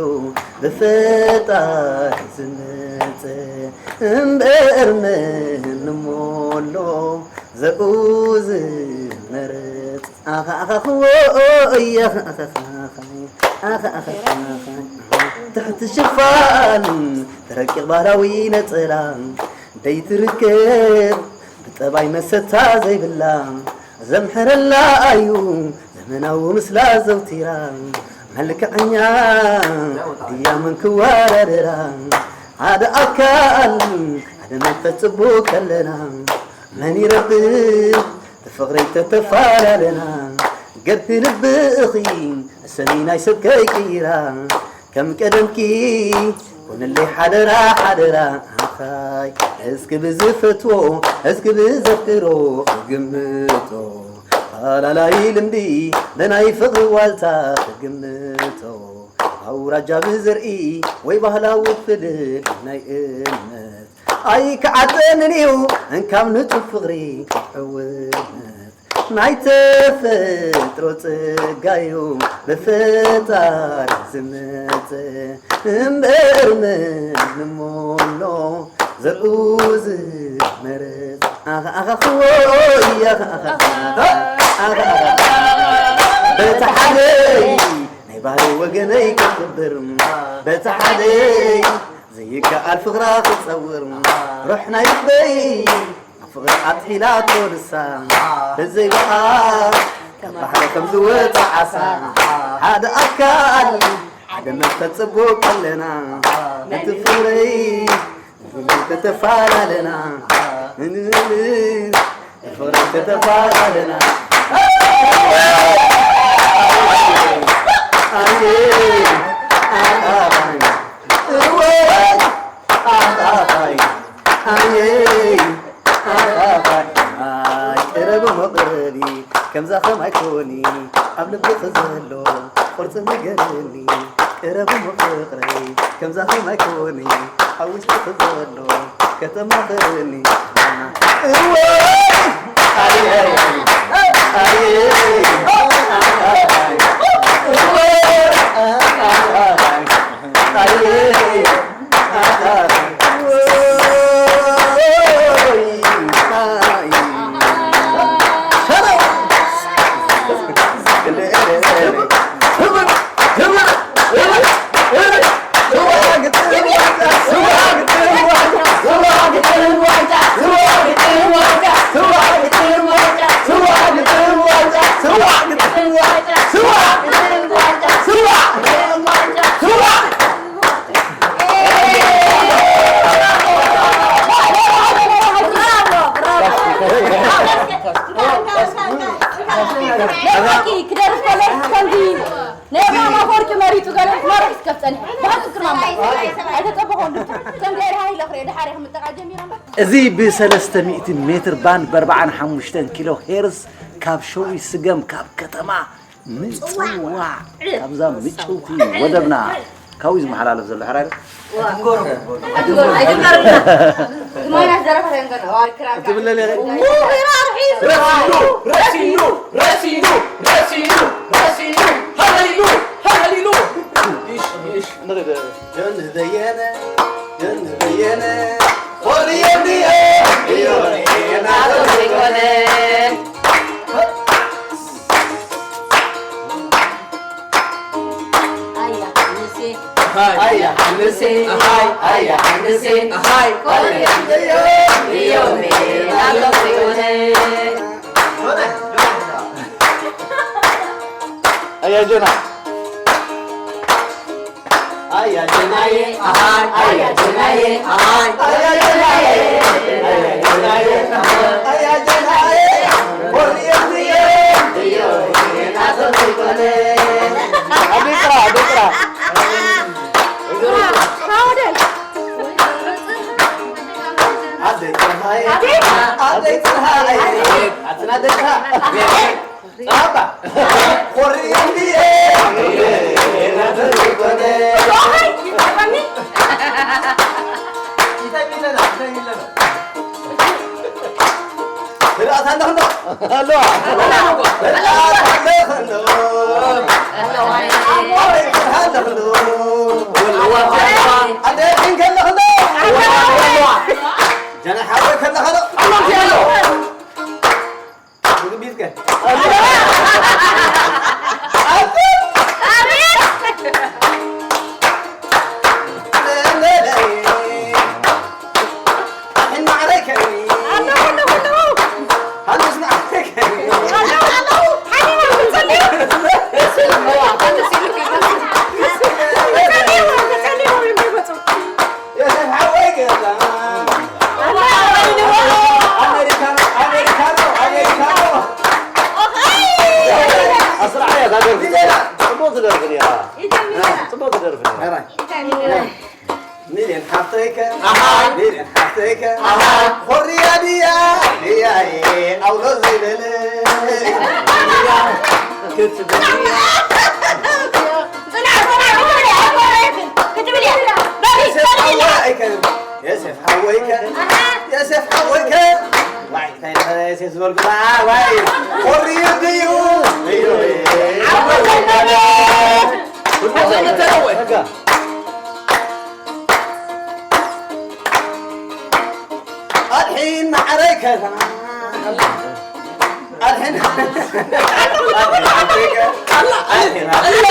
ብፈጣሪ ዝመጸ እምበር መን እሞ ኣሎ ዘርኡ ዝመርጽ። ኣኻ ኣኻ ክዎ እየ ኣኻ ኣኻ ኣኻ ኣኻ ኣኻ ኣኻ ትሕቲ ሽፋን ተረቂቕ ባህላዊ ነጸላ ደይትርከብ ብጠባይ መሰታ ዘይብላ ዘምሕረላ እዩ ዘመናዊ ምስላ ዘውቲራ መልክዐኛ ድያ መን ክወዳደራ ሓደ ኣካል ሓደ መንፈስ ጽቡቅ ከለና መን ይረብሕ ብፍቕረይ ተተፈላለና ገርሂ ልብኺ እሰኒ ናይ ሰብ ከይቅይራ ከም ቀደምኪ ኩንለይ ሓደራ ሓደራ ኣኻይ እስኪ ብዝፈትዎ እስኪ ብዘፍቅሮ ክግምቶ ኣላላይ ልምዲ ብናይ ፍቕሪ ዋልታ ክግምቶ ኣውራጃ ብዘርኢ ወይ ባህላዊ ፍልል ናይ እምነት ኣይከዓደንን እዩ እንካብ ንጹህ ፍቕሪ ዕውነት ናይ ተፈጥሮ ጸጋዩ ብፈጣሪ ዝመጸ እምበር መን እሞ ኣሎ ዘርኡ ዝመረጽ ኣኻ ኣኻ ክዎ እያ ኣኻ ኣኻ ኣኻ ኣኻ በቲ ሓደይ ናይ ባህሊ ወገነይ ክኽብር በቲ ሓደይ ዘይከኣል ፍቕራ ክጸውር ሩሕ ናይ ልበይ ኣብ ፍቕሪ ኣጥሒላቶ ንሳ በዘይ በኣ ካብ ባሕሪ ከም ዝወጸ ዓሳ ሓደ ኣካል ሓደ መንፈስ ጽቡቕ ኣለና ነቲ ፍቕረይ ተተፈላለና ፍቕረይ ተተፈላለና ኣየ ኣየ ኣይ ቅረብ መቕረቢ ከምዛ ኸማይ ኮኒ ኣብ ልብኺ ዘሎ ቅርፂ ንገርኒ ቅረብ መፍቕረይ ከምዛ ኸማይ ኮኒ ኣብ ውሽጥኺ ዘሎ ከተማኽርኒ እወ ኣየ ኣየ ኣየ ክደርፍ ከሎ ከምዚ ናይ ኣፍወርቂ መሪጹ ገለ ማራ ክስከፍጸኒ ባህል ክርማማ ኣይተጸበኾ እንዱ ከም ገይር ሃይለ ክሪኦ ድሓር ክምጠቃ ጀሚረ እምበር እዚ ብሰለስተ ሚእቲ ሜትር ባንድ ብኣርብዓን ሓሙሽተን ኪሎ ሄርዝ ካብ ሸዊ ስገም ካብ ከተማ ምጽዋዕ ካብዛ ምጭውቲ ወደብና ካብኡ ዝመሓላለፍ ዘሎ ሕራይ ኣይትንገሩና። ትማና ዝደረፈ ከንገር። ትብለለ ረሲኑ ረሲኑ ረሲኑ ረሲኑ ረሲኑ ሃለሊሉ ሃለሊሉ። እሺ እሺ ንግደ ጆን በየነ ጆን በየነ ሆሪየንዲየ ዮሬና ዶሪኮነ ኣያ ጀና ኣያ ጀናዬ ኣሃይ ኣያ ጀናዬ ኣሃይ ኣያ ጀናዬ ኣያ ጀናዬ ኣሃይ ኣያ ጀናዬ ከለኽንዶ? ኣለዋ። ጀና ሓወይ ከለኻ ዶ? ምግብ ቤት ከ? የሴፍ ሓወይ ገዛ። ኣሜሪካኖ፣ ኣሜሪካኖ፣ ኣሜሪካኖ። ኣስራዓያ ዛገር። ጽቡቕ ዝደርፍ እያ። ጽቡቕ ዝደርፍ እያ። ሚልዮን ሓፍተይከ፣ ኣሃ። ሚልዮን ሓፍተይከ፣ ኣሃ። ኮርያ ድያ፣ ድያ፣ ኣውሎ ዘይበለ። ክትብል ድያ። ጽናዕ፣ ጽናዕ፣ ክትብል እያ፣ ክትብል እያ። በሊ፣ በሊ፣ በሊ። የሴፍ ሓወይከ፣ ኣሃ። የሴፍ ሓወይከ። ዋይ፣ እንታይ ኢልካ የሴፍ ዝበልኩ? ዋይ፣ ኮርዩ ድዩ? እዩ። ዓወት ኣለና። ኣድሒን ማዕረይ ከዛ። ኣድሒን። ኣድሒን። ኣድሒን።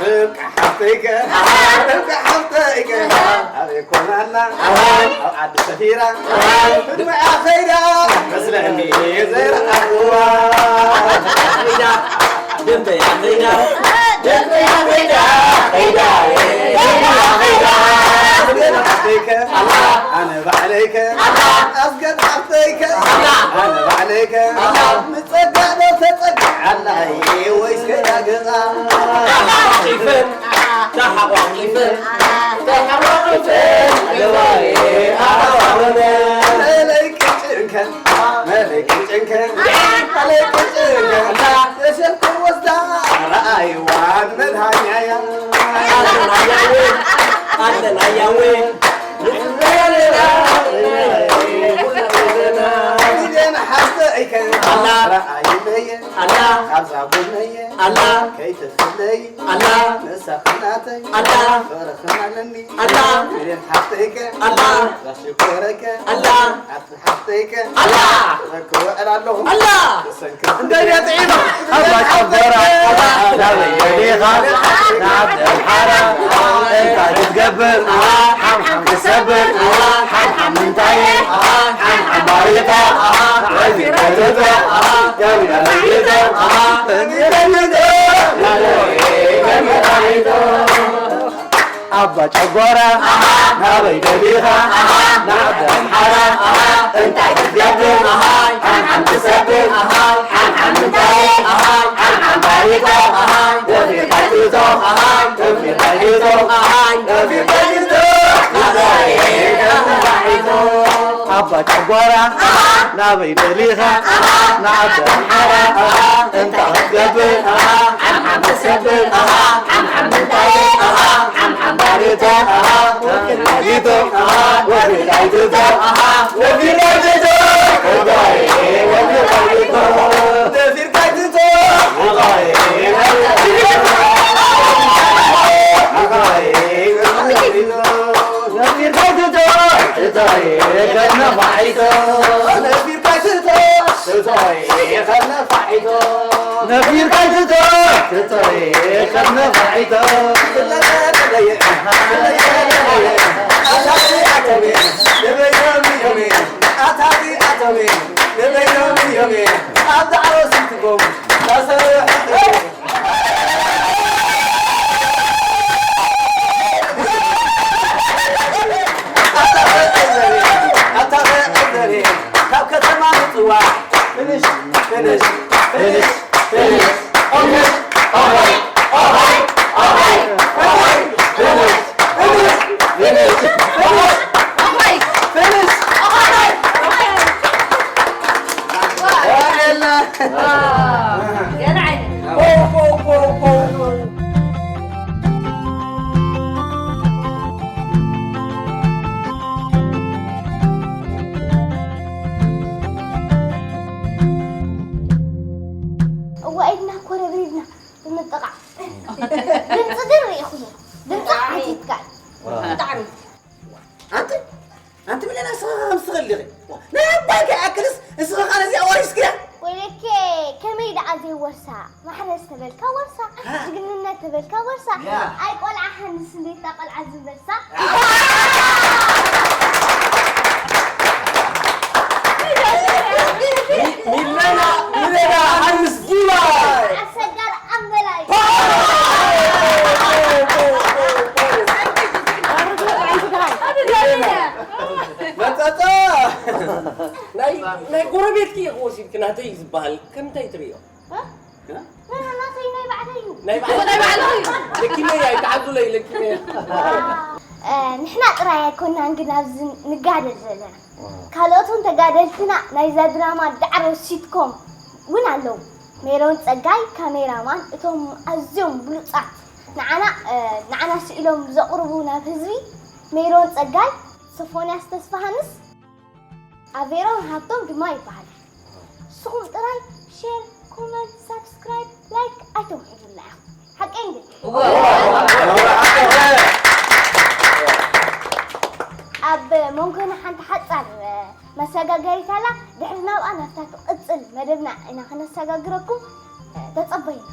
ርብቃ ሓፍተይከ፣ ርብቃ ሓፍተይከ፣ ኣበይ ኮን ኣላ? ኣብ ዓዲ ሰፊራ፣ ብድሙያ ኸይዳ፣ መስለኒ ዘይረኣኽዋ። ደንበያ ኸይዳ፣ ደንበያ ኸይዳ፣ ኸይዳ፣ ደንበያ ኸይዳ። ኣነ ባዕለይከ፣ ኣስገድ ሓፍተይከ፣ ኣነ ባዕለይከ፣ ምጸጋዕ ዶ ተጸጋዕ ኣላየ ወይስ ከይዳ ገዛ? ተሓቋቒፈን፣ ተሓቋቒፈን፣ ተሓቋቒፈን፣ ገባኤ ኣረዋወነ። መለይ ቅጭንከ፣ መለይ ቅጭንከ፣ መለይ ቅጭንከ፣ የሴፍ ክወስዳ ረኣይዋን መድሃኛያ። ኣለናያወ፣ ኣለናያወ። ሚልዮን ሓፍተይከ፣ ኣላ። ረኣይለየ፣ ኣላ። ኣብዛ ጎነየ፣ ኣላ። ከይትፍለይ፣ ኣላ። ንሳ እናተይ፣ ኣላ። ፍቕርኽን ኣለኒ፣ ኣላ። ሚልዮን ሓፍተይከ፣ ኣላ። ዛሽኮረከ፣ ኣላ። ሓፍተይከ ኣላ! ክውዕል ኣለኹ። ኣላ! እንታይ ደኣ ጥዒማ? ኣባ ጨጎራ፣ ናበይ ደሊኻ? ንዓዲ ኣምሓራ፣ እንታይ ክትገብር? ሓምሓም ክሰብር፣ ሓምሓም ምንታይ? ሓምሓም ባሪታ፣ ዓቢ ረድቶ፣ ያብያ ረድቶ፣ ረድቶ፣ ረድቶ። ኣባ ጨጓራ ናበይ ደሊኻ? ንዓዲ ኣምሓራ እንታይ ክትገብር? ሓምሓም ትሰብር ሓምሓም እንታይ? ሓምሓም ባሪቶ ወፊርካ ይእቶ ወፊርካ ይእቶ ወፊርካ ይእቶ። ኣባ ጨጓራ ናበይ ደሊኻ? ንዓዲ ኣምሓራ እንታይ ክትገብር? ሓምሓም ትሰብር ሓምሓም እንታይ? ሓምሓም ባሪቶ ወፊርካ ይእቶ ወፊርካ ይእቶ ወፊርካ ይእቶ። ካብ ከተማ ምጽዋዕ። ፍንሽ፣ ፍንሽ፣ ፍንሽ፣ ፍንሽ። ኦሆይ፣ ኦሆይ፣ ኦሆይ፣ ኦሆይ፣ ፍንሽ፣ ፍንሽ፣ ፍንሽ፣ ፍንሽ። ኦሆይ፣ ኦሆይ፣ ኦሆይ። ዋው። ወርሳ፣ ማሕረስ ተበልካ ወርሳ፣ ጅግንነት ተበልካ ወርሳ። ኣይ ቆልዓ ሓንስ እንዴት እታ ቆልዓ ዝበሳ። ሚለና ሚለና ሓንስ ጊላ። ኣሰጋር ኣመላይ። መጸጸ ናይ ናይ ጎረቤትኪ ኢኹ ወሲድኪ ናተይ ዝበሃል ከምንታይ ትርእዮ? እ? እ? ናተይ ናይ ባዕለይ እዩ። ናይ ባዕለይ ናይ ባዕለይ እዩ። ለኪመያ ይተዓዙለይ ለኪመያ። እ፣ ንሕና ጥራይ ኣይኮናን ግን ኣብዚ ንጋደል ዘለና። ካልኦት እውን ተጋደልትና ናይዛ ድራማ ዳዕሮ ሲትኮም እውን ኣለዉ። ሜሮን ጸጋይ ካሜራማን እቶም ኣዝዮም ብሉጻት ንዓና እ፣ ንዓና ስኢሎም ዘቕርቡ ናብ ህዝቢ ሜሮን ጸጋይ፣ ሶፎንያስ ተስፋሃንስ፣ ኣቬሮን ሃብቶም ድማ ይበሃል። ንስኹም ጥራይ ሼር፣ ኮመንት፣ ሳብስክራይብ፣ ላይክ ኣይተውሕዱልና ኢኹም። ሓቀይ እንዴ? ኣብ መንጎና ሓንቲ ሓጻር መሰጋገሪት ኣላ። ድሕሪ ናብኣ ናብታ ትቕጽል መደብና ኢና ከነሰጋግረኩም። ተጸበዩና።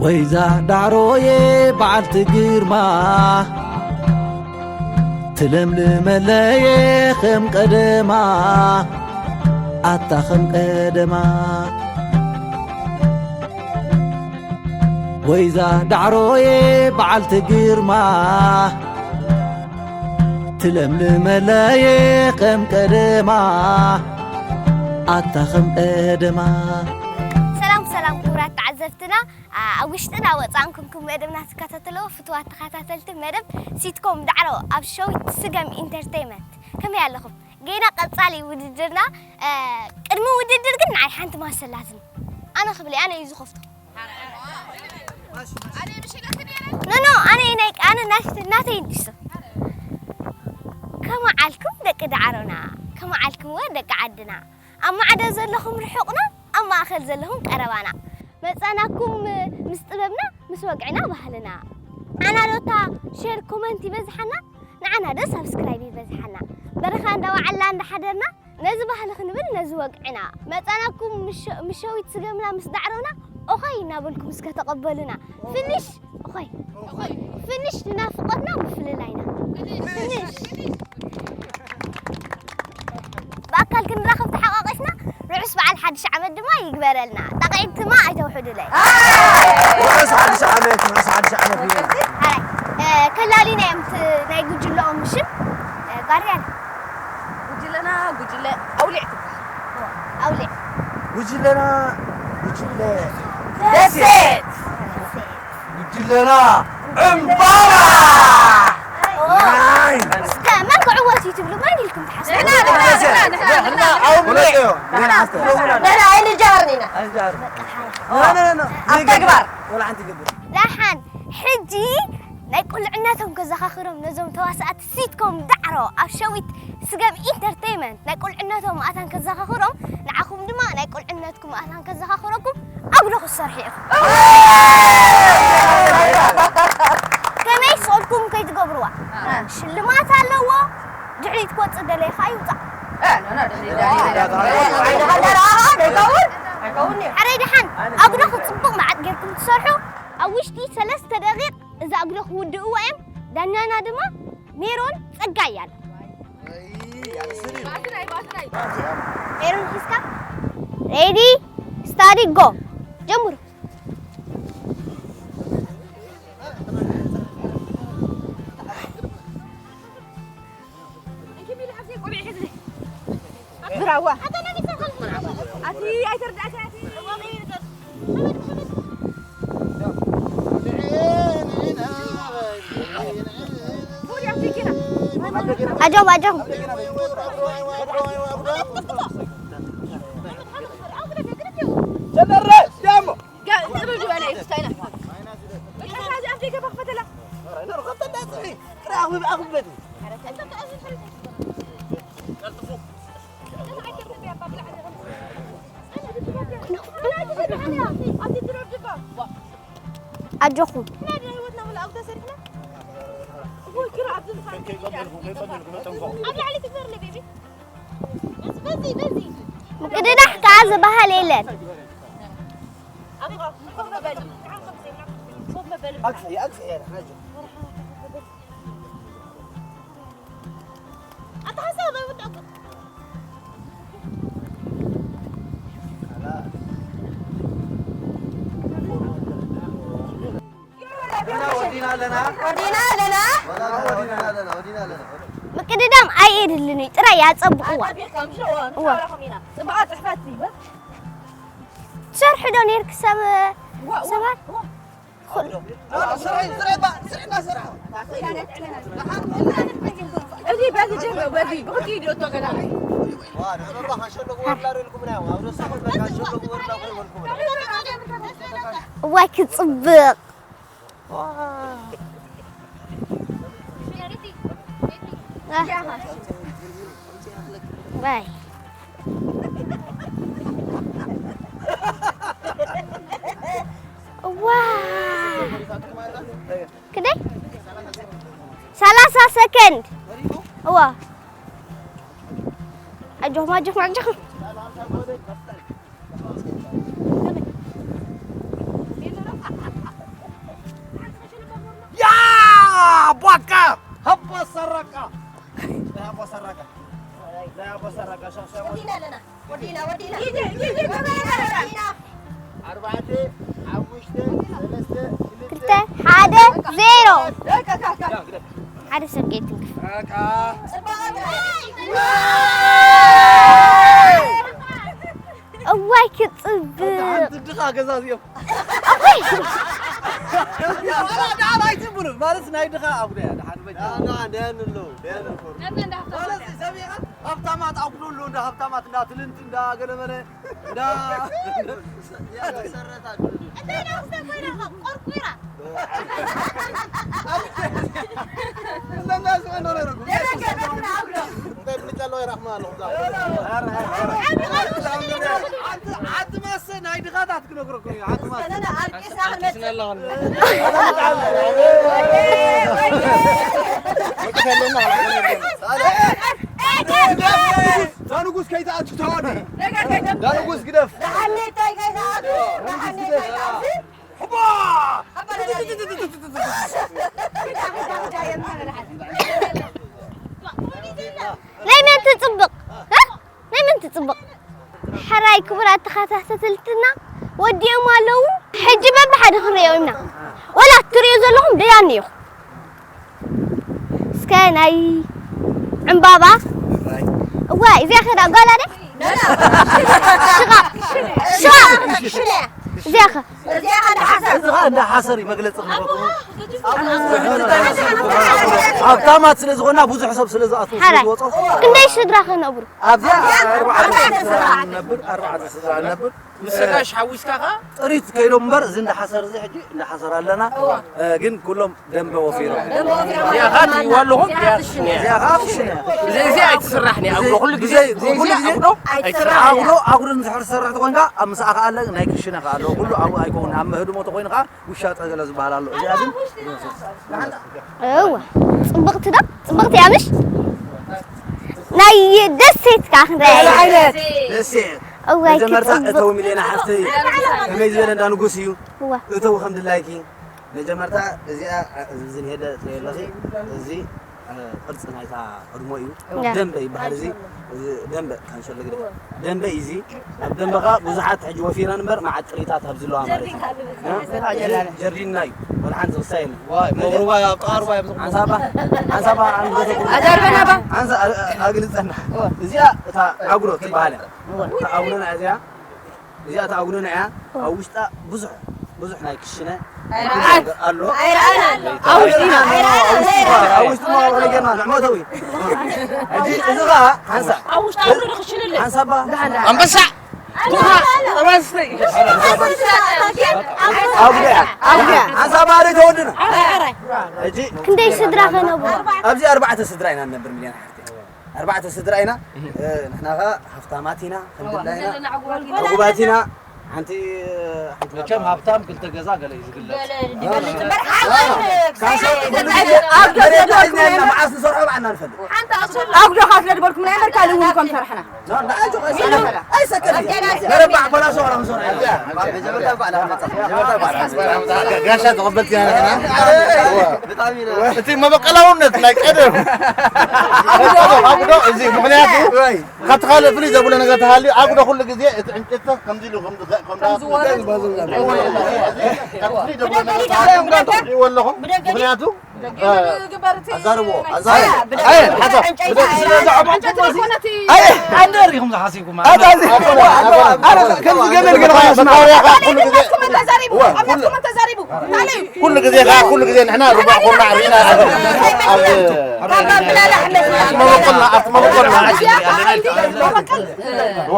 ወይዛ ዳዕሮየ በዓልቲ ግርማ ትለምልመለየ ከም ቀደማ ኣታ ከም ቀደማ ወይዛ ዳዕሮየ በዓልቲ ግርማ ትለምልመለየ ከም ቀደማ ኣታ ከም ቀደማ ሰላም ሰላም ክቡራት ተዓዘብትና፣ ኣብ ውሽጥን ኣብ ወፃእን ኩንኩም መደብና ትከታተልዎ ፍትዋት ተኸታተልቲ መደብ ሲትኮም ዳዕሮ ኣብ ሸዊት ስገም ኢንተርቴይመንት ከመይ ኣለኹም? ጌና ቀፃሊ ውድድርና። ቅድሚ ውድድር ግን ንዓይ ሓንቲ ማሰላትኒ ኣነ ክብል ኣነ እዩ ዝኸፍቶ። ኖ ኖ ኣነ ናይ ኣነ ናት- ናተይ እንዲሱ ከመዓልኩም ደቂ ዳዕሮና ከመዓልኩም ወ ደቂ ዓድና ኣብ ማዕዶ ዘለኹም ርሑቕና ኣብ ማእኸል ዘለኹም ቀረባና መጻናኩም ምስ ጥበብና ምስ ወግዕና ባህልና ኣናሎታ ሸር ኮመንት ይበዝሓና ንዓና ዶ ሳብስክራይብ ይበዝሓና በረኻ እንዳወዓልና እንዳሓደርና ነዚ ባህሊ ክንብል ነዚ ወግዕና መጻናኩም ምሸዊት ስገምና ምስ ዳዕሮና ኦኸይ እናበልኩም እስከ ተቐበሉና ፍንሽ ኦኸይ ፍንሽ ንናፍቆትና ምፍልላይና ፍንሽ ብኣካል ክንራኸብ ተሓቋቂፍና ርሑስ በዓል ሓድሽ ዓመት ድማ ይግበረልና ጣቕዒት ድማ ኣይተውሕዱለይ ርሑስ ሓድሽ ዓመት ርሑስ ሓድሽ ዓመት ይበል ሓራይ ከላሊና እዮም ናይ ጉጅለኦም ሽም ጋርያል ጉጅለና ጉጅለ ኣውሊዕ ትበሃል ኣውሊዕ ጉጅለና ጉጅለ ደሴት ጉጅለና ዕምባራ እስከ መን ክዕወት እዩ ትብሉ መን ኢልኩም ትሓስቡ ንሕና ንሕና ንሕና ንሕና ኣውሊዕ ንሕና ንሕና ኣይንጃሃርን ኢና ኣብ ተግባር ደሓን ሕጂ ናይ ቁልዕነቶም ከዘኻኽሮም ነዞም ተዋሳእቲ ሲትኮም ዳዕሮ ኣብ ሸዊት ስገም ኢንተርቴይመንት ናይ ቁልዕነቶም ኣታን ከዘኻኽሮም ንዓኹም ድማ ናይ ቁልዕነትኩም ኣታን ከዘኻኽረኩም ኣጉዶ ክትሰርሑ ኢኹም ከመይ ስቕልኩም ከይትገብርዋ ሽልማት ኣለዎ ድሕሪት ክወፅእ ደለየ ከዓ ይውፃእ ሓረይ ደሓን ኣጉዶ ክፅቡቕ መዓት ጌርኩም ትሰርሑ ኣብ ውሽጢ ሰለስተ ደቂቕ እዛ ኣጉዶ ክውድእዎ እዮም ዳኛና ድማ ሜሮን ጸጋይ እያለ ሜሮን ሒዝካ ሬዲ ስታዲ ጎ ጀምሩ ዝራዋ ኣቲ ኣይተርዳእካ ኣቲ ኣጆም ኣጆም ኣጆኹም። ምቅድዳሕ ከዓ ዝበሃል የለን። ምቅድዳም ኣየድልን እዩ፣ ጥራይ ያጸብቕዋ። እዋ። ትሰርሑ ዶ ነርክ ሰብ ሰባት? እዋይ ክጽብቕ። ዋይ። እዋ። ክደይ ሰላሳ ሰከንድ። እዋ። ኣጆኹም፣ ኣጆኹም፣ ኣጆኹም። ያ! ቧካ! ሃባ ሰራቃ! ሃባ ሰራቃ! ሃባ ሰራቃ! ሻ- ሻ- ወዲና ኣለና። ወዲና፣ ወዲና። ይጂ፣ ይጂ፣ ገበያ ኣለና። ኣርባዕተ፣ ሓሙሽተ፣ ሰለስተ፣ ክልተ፣ ክልተ፣ ሓደ፣ ዜሮ። ሓደ ሰብ ከይትንክፍ። በቃ። እዋይ፣ ክጽብቕ። ሓንቲ ድኻ ገዛ እዚኦም። ኣቦይ። ዋላ ደሓን ኣይትብሉን። ማለት ናይ ድኻ ኣጉዳ እያ፣ ደሓን በጃ። ደሓን፣ ደሓን፣ ደሓን ኣለዉ፣ ደሓን ኣለዉ። ማለት ሰሚዕካ ሃብታማት ኣጉዶ ኣለዉ፣ እንዳ ሃብታማት፣ እንዳ ትልንቲ፣ እንዳ ገለመለ፣ እንዳ እንታይ ደስ ኮይና ቆርቁራ። እንታይ ብልጫ ኣለዋ ይረኽማ ኣለኹ። ዓዲ ማሰ ናይ ድኻታት ክነግረኩም እዩ። ዓዲ ማሰ። ኣልቂስና ክንመጽእ። ዳንጉስ ከይትኣቱ ተዋዲ። ዳንጉስ ግደፍ። ደሓን እንታይ ከይትኣቱ። ደሓን እንታይ ከይትኣቱ። ሕባ! ናይ መን ትጽብቕ? እ? ናይ መን ትጽብቕ? ሕራይ ክቡራት ተኸታተልትና ወዲኦም ኣለዉ። ሕጂ በብሓደ ክንሪኦ ኢና። ወላ እትሪኡ ዘለኹም ደያኑ ኢኹም። እስከ ናይ ዕምባባ። እዋይ፣ እዚኣ ከዳ ጓል ኣደ? ሽቓቕ። ሽቓቕ። እዚኣ ከ? እዚ ኸኣ እንዳ ሓሰር እዩ መግለጺ ክህበኩም። ሃብታማት ስለ ዝኾና ብዙሕ ሰብ ስለ ዝኣትዉ ስለ ሓራይ። ዝወጾ። ክንደይ ስድራ ከ ነብሩ? ኣብዚኣ ኣርባዕተ ስድራ ነብር፣ ኣርባዕተ ስድራ ነብር። ምስ ጋሽ ሓዊስካ ኸ? ጥሪት ከይዶም እምበር እዚ እንዳ ሓሰር እዚ ሕጂ እንዳ ሓሰር ኣለና። እዋ። እ፣ ግን ኩሎም ደንበ ወፊሮም። ደንበ ወፊሮም። እዚኣ ኸኣ ትሪእዋ ኣለኹም? እዚኣ ትሽነ። እዚኣ ኸኣ ትሽነ። እዚ፣ እዚ ኣይትስራሕን እያ። እዚ፣ ኣጉዶ ኩሉ ግዜ፣ ብዘይ፣ ኩሉ ግዜ ኣጉዶ ኣይትስራሕን እያ። ኣጉዶ፣ ኣጉዶ እንድሕር ትሰርሕ ተኾይንካ ኣብ ምሳኣ ኸኣ ኣለ፣ ናይ ክሽነ ኸኣ ኣለዎ። ኩሉ ኣብኡ ኣይከውን። ኣብ ምህድሞ ተኾይኑ ኸኣ ውሻጠ ገለ ዝበሃል ኣሎ። እዚኣ ግን እዋ፣ ጽብቕቲ ዶ? ጽብቕቲ እያ ምሽ? ናይ ደሴት ከኣ ክንሪኣ ገለ ኢና። ዓይነት ደሴት። እዋይ፣ መጀመርታ ክጽብቕ። እተው ሚልዮና ሓፍተይ ከመይ ዝበለ እንዳ ንጉስ እዩ። እዋ። እተው ከም ድላይኪ። መጀመርታ እዚኣ፣ እዚ ዝንሄደ ትሪኦ ኣለኺ፣ እዚ፣ እ፣ ቅርጺ ናይታ ህድሞ እዩ። እዋ። ደንበ ይበሃል እዚ። እዚ ደንበ ካንሸሎ ግደ። ደንበ እዩ እዚ። ኣብ ደንበ ኸኣ ብዙሓት ሕጂ ወፊረን እምበር መዓት ጥሪታት ኣብዚ ኣለዋ ማለት እዩ። እ? ጀርዲንና እዩ። ወላ ሓንቲ ዝኽሳይ የለን። ዋይ፣ መቕሩባ እያ፣ ኣብ ጠቓርባ እያ ብዙሕ። ሓንሳባ፣ ሓንሳባ፣ ኣዛርበና ባ። ሓንሳ-፣ ኣ-፣ ኣግልጸና። እዚኣ እታ ዓጉሎ ትበሃል እያ። እታ ዓጉሎና እዚኣ እዚኣ እታ ኣጉሎና እያ። ኣብ ውሽጣ ብዙሕ፣ ብዙሕ ናይ ክሽነ ኣይረኣን። ኣሎ። ኣይረኣን ኣሎ። ኣብ ውሽጢ ኢና። ኣብ ውሽጢ፣ ኣብ ውሽጢ መዋቕር ጌርና ንዕመተዊ። ሕጂ እዚ ኸኣ ሓንሳእ። ኣብ ውሽጢ ኣጉሎ ክሽነ ኣሎ። ሓንሳባ። ኣንበሳ። ኣጉያ፣ ኣጉያ። ሓንሳባ ዶ ተወድና። ሕጂ ክንደይ ስድራ ከነብሩ? ኣብዚ ኣርባዕተ ስድራ ኢና ንነብር፣ ሚልዮን ሓፍቲ። ኣርባዕተ ስድራ ኢና። እ፣ ንሕና ኸኣ ሃብታማት ኢና፣ ክንድላ ኢና። ዕጉባት ኢና። ዕጉባት ኢና። ሓንቲ፣ ሓንቲ መቸም ሃብታም ክልተ ገዛ ገለ እዩ ዝግለጽ። ገለ ዝግለጽ እምበር፣ ሓንቲ ኣብ መሬት ሒዝና መዓስ ንሰርሖ ኣና ንፈልጥ። ሓንቲ ኣጉዶ ኣጉዶ ካፍለ ዝበልኩም ናይ ኣመሪካ ልውን ከም ሰርሕና። ኣይሰከት። ነረባዕ በላሶ ራምሶ። ጋሻ ተቐበልቲ ኢና ንሕና። እቲ መበቀላውነት ናይ ቀደም ኣጉዶ ኣጉዶ እዚ ምኽንያቱ ወይ። ካብቲ ካልእ ፍልይ ዘብሎ ነገር ተሃልዩ ኣጉዶ ኩሉ ግዜ እቲ ዕንጨትታት ከምዚ ኢሉ ከም ከም ከም ዝወርድ። ፍልይ ዘብሎ ነገር ተሃልዩ ኣጉዶ ትርእይዎ ኣለኹም። ምኽንያቱ ኣዛርቦ፣ ኣዛርቦ። ኣይ ሓሳብ። ኣይ ኣንደር ኢኹም ዝሓሲብኩም። ኣዛዚ። ኣረ ከምዚ ገመድ ገለ መካርያኻ ኩሉ ግዜ ኩሉ ግዜ ከኣ ኩሉ ግዜ ንሕና ሩባ ኮና ሪና ኣብ መበቆልና ኣብቲ መበቆልና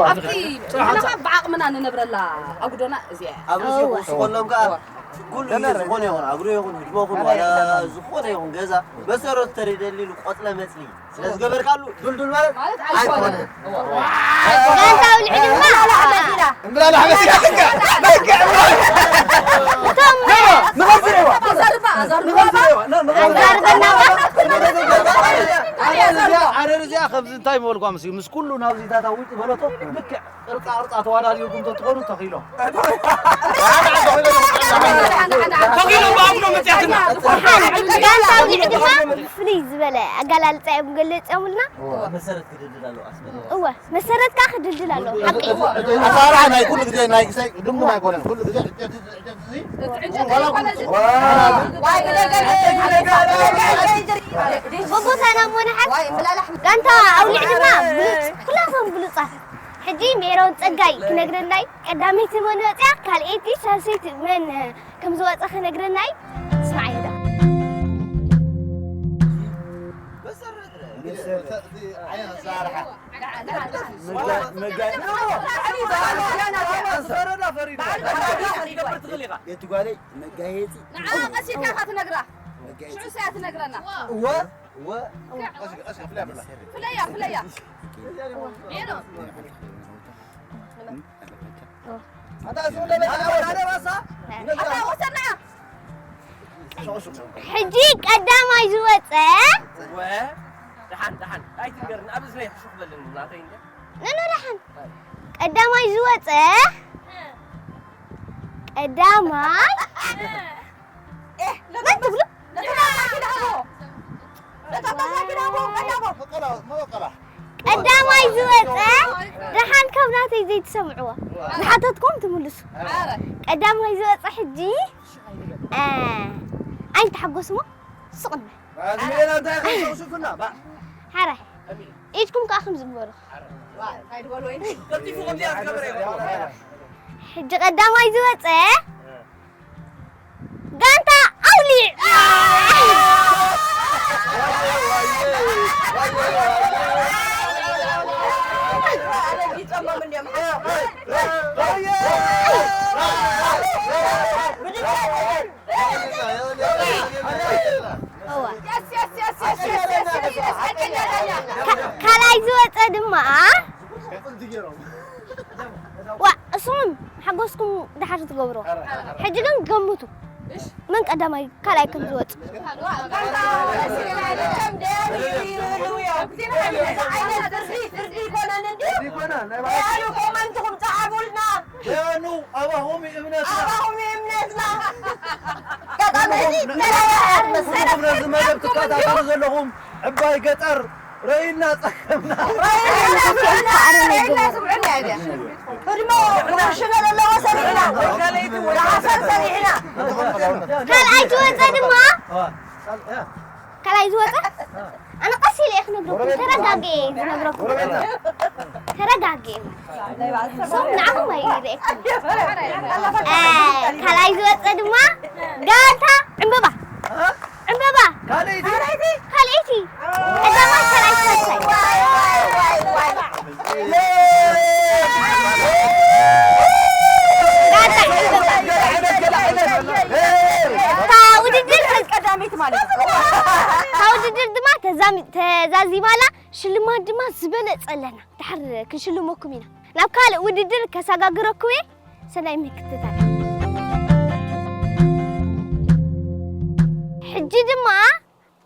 ኣብቲ ንሕና ብዓቕምና ንነብረላ ኣጉዶና እዚኣ እያ። ኣብዚ ዝወስኾሎም ከኣ ኩሉ ግዜ ዝኾነ ይኹን ኣጉዶ ይኹን ህድሞ ይኹን ዋላ ዝኾነ ይኹን ገዛ መሰረቱ ተሪደሊ ቆጽለ መጽሊ ስለ ዝገበርካሉ ዱልዱል ማለት ማለት ኣይኮነን። ኣይኮነን። ጋንታ ኣውሊዕ ድማ እምብላል ኣሕመድ ይካትካ። እቶም ንኸዝር እዋ። ኣዛርባ፣ ኣዛርባ። ንኸዝር እዋ። ንኸዝር እዋ። ኣዛርበና። ኣረር እዚኣ ከምዚ እንታይ ምበልኳ ምስ ምስ ኩሉ ናብዚ ታታ ውጭ በለቶ ልክዕ ቅርጻ ቅርጻ ተዋዳዲርኩም ተትኾኑ ተኺሎ። ተኺሎ ብኣምኖ መጽያትና። ጋንታ ኣውሊዕ ድማ ብፍልይ ዝበለ ኣገላልጻ እዮም ገለጽዮምልና። መሰረት ክድልድል ኣለዎ ኣስመራ። እወ፣ መሰረት ከኣ ክድልድል ኣለዎ። ሓቂ። ኣሰራርሓ ናይ ኩሉ ግዜ ናይ ክሳይ ድምዱም ኣይኮነን። ኩሉ ግዜ ብቦታና እሞ ንሓት ጋንታ ኣውሊዕ ድማ ብሉጽ፣ ኩላቶም ብሉጻት። ሕጂ ሜሮን ጸጋይ ክነግረና እዩ። ቀዳመይቲ መን ወጽያ፣ ካልኣይቲ፣ ሳልሰይቲ መን ከም ዝወጸ ክነግረና እዩ። ስማዓዮ ዶ። መጋይ የቲ ጓለይ መጋየፂ ንዓ ቀስ ኢልካ ኢኻ ትነግራ። መጋየፂ ሽዑ እያ ትነግረና። እወ እወ። ፍለያ ፍለያ። ኣታ ወሰና። ሕጂ ቀዳማይ ዝወፀ። እወ። ደሓን ደሓን ኣይትንገርኒ ኣብ እዝነይ ሕሹኽ በልኒ ናተይ እንደ። ኖ ኖ ደሓን። ቀዳማይ ዝወፀ። ቀዳማይ። መን ትብሉ? ቀዳማይ ዝወፀ ደሓን ካብ ናተይ ዘይትሰምዕዎ ዝሓተትኩም ትምልሱ። ቀዳማይ ዝወፀ ሕጂ ኣይንተሓጎስሞ ስቕ ንበል። ሓራይ ኢድኩም ከዓ ከም ዝግበሩ። ሕጂ ቀዳማይ ዝወፀ ጋንታ ኣውሊዕ። ካልኣይ ዝወፀ ድማ ዋ እሱም ሓጎስኩም ድሓር ትገብሮ። ሕጂ ግን ገምቱ። መን ቀዳማይ ካልኣይ ከም ዝወጽእ። ደያኑ ኣባኹም እምነትና። ኣጋጣሚ እዚ ንኹም ነዚ መደብ ትከታተሉ ዘለኹም ዕባይ ገጠር ረኢና ጸገምና። ህድሞ ሽመል ኣለዎ ሰሪሕና። ደሓሰብ ሰሪሕና። ካልኣይ ዝወጸ ድማ ካልኣይ ዝወጸ ኣነ ቀስ ኢለ እየ ክነግረኩም። ተረጋግኤ እየ ዝነግረኩም። ተረጋግኤ። ሰው ንዓኹም ኣይርእየኩም። እ፣ ካልኣይ ዝወጸ ድማ ጋንታ ዕምበባ። ዕምበባ። ካልኣይቲ። ካልኣይቲ። ቀዳማይ፣ ካልኣይ፣ ሳልሳይ። እታ ውድድር ቀዳመይቲ ማለት እዩ። እታ ውድድር ድማ ተዛሚ-፣ ተዛዚማላ ሽልማት ድማ ዝበለጸ ኣለና። ድሓር ክንሽልመኩም ኢና። ናብ ካልእ ውድድር ከሰጋግረኩም እየ። ሰናይ ምክትታል። ሕጂ ድማ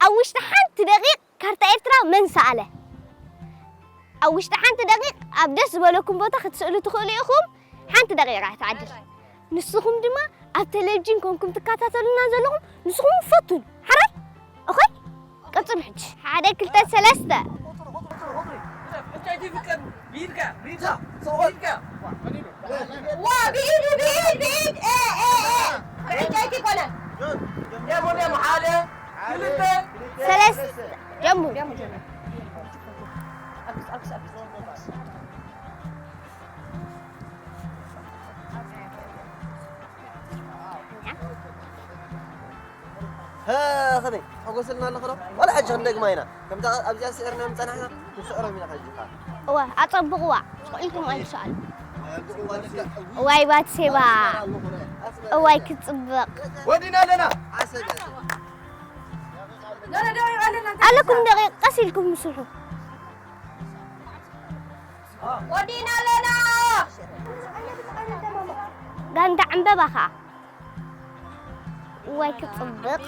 ኣብ ውሽጢ ሓንቲ ደቂቕ ካርታ ኤርትራ መን ሰኣለ? ኣብ ውሽጢ ሓንቲ ደቂቕ ኣብ ደስ ዝበለኩም ቦታ ክትስእሉ ትኽእሉ ኢኹም። ሓንቲ ደቂቕ እያ ትዓድል። ንስኹም ድማ ኣብ ቴሌቪዥን ኮንኩም ትከታተሉና ዘለኹም ንስኹም ፈቱን። ሓራይ? ኦኸይ? ቀጽሉ ሕጂ። ሓደ፣ ክልተ፣ ሰለስተ። ዋ፣ ብኢድ፣ ብኢድ፣ ብኢድ። ኤ፣ ኤ፣ ኤ። ብዕንጨይቲ ኮነ። ደሞ፣ ደሞ፣ ሓደ፣ ክልተ። ሰለስተ። ጀምሩ። ከመይ? ተሓጎስልና ኣለኹ ዶ? ዋላ ሕጂ ክንደግማ ኢና። ከምታ ኣብዚኣ ስዒርና ምጸናሕና፣ ክንስዕሮም ኢና ሕጂ ኸኣ። እወ፣ ኣጸብቕዋ። ስቕ ኢልኩም ኣይትስኣሉ። እዋይ ባትሴባ። እዋይ ክትጽብቕ። ወዲና ኣለና። ዓሰብ እያ። ኣለኩም ደቂቕ ቀስ ኢልኩም ስርሑ። ወዲና ኣለና። ጋንታ ዕምበባ ኸኣ። እዋይ ክጽብቕ።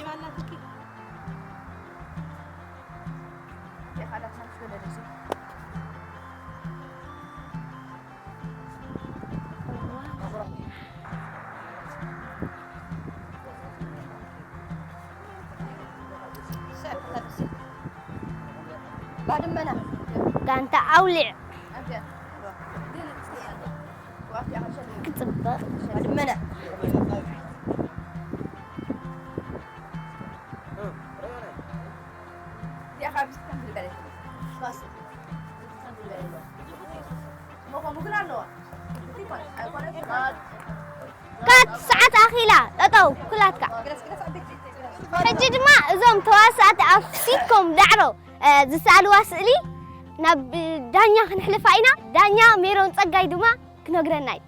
ባድመና ጋንታ ኣውሊዕ ክጽብቕ። ባድመና ካት ሰዓት ኣኺላ ጠጠው ኩላትካ። ሕጂ ድማ እዞም ተዋሳእቲ ኣብ ሲትኮም ዳዕሮ ዝሰኣልዋ ስእሊ ናብ ዳኛ ክንሕልፋ ኢና። ዳኛ ሜሮን ጸጋይ ድማ ክነግረና እዩ።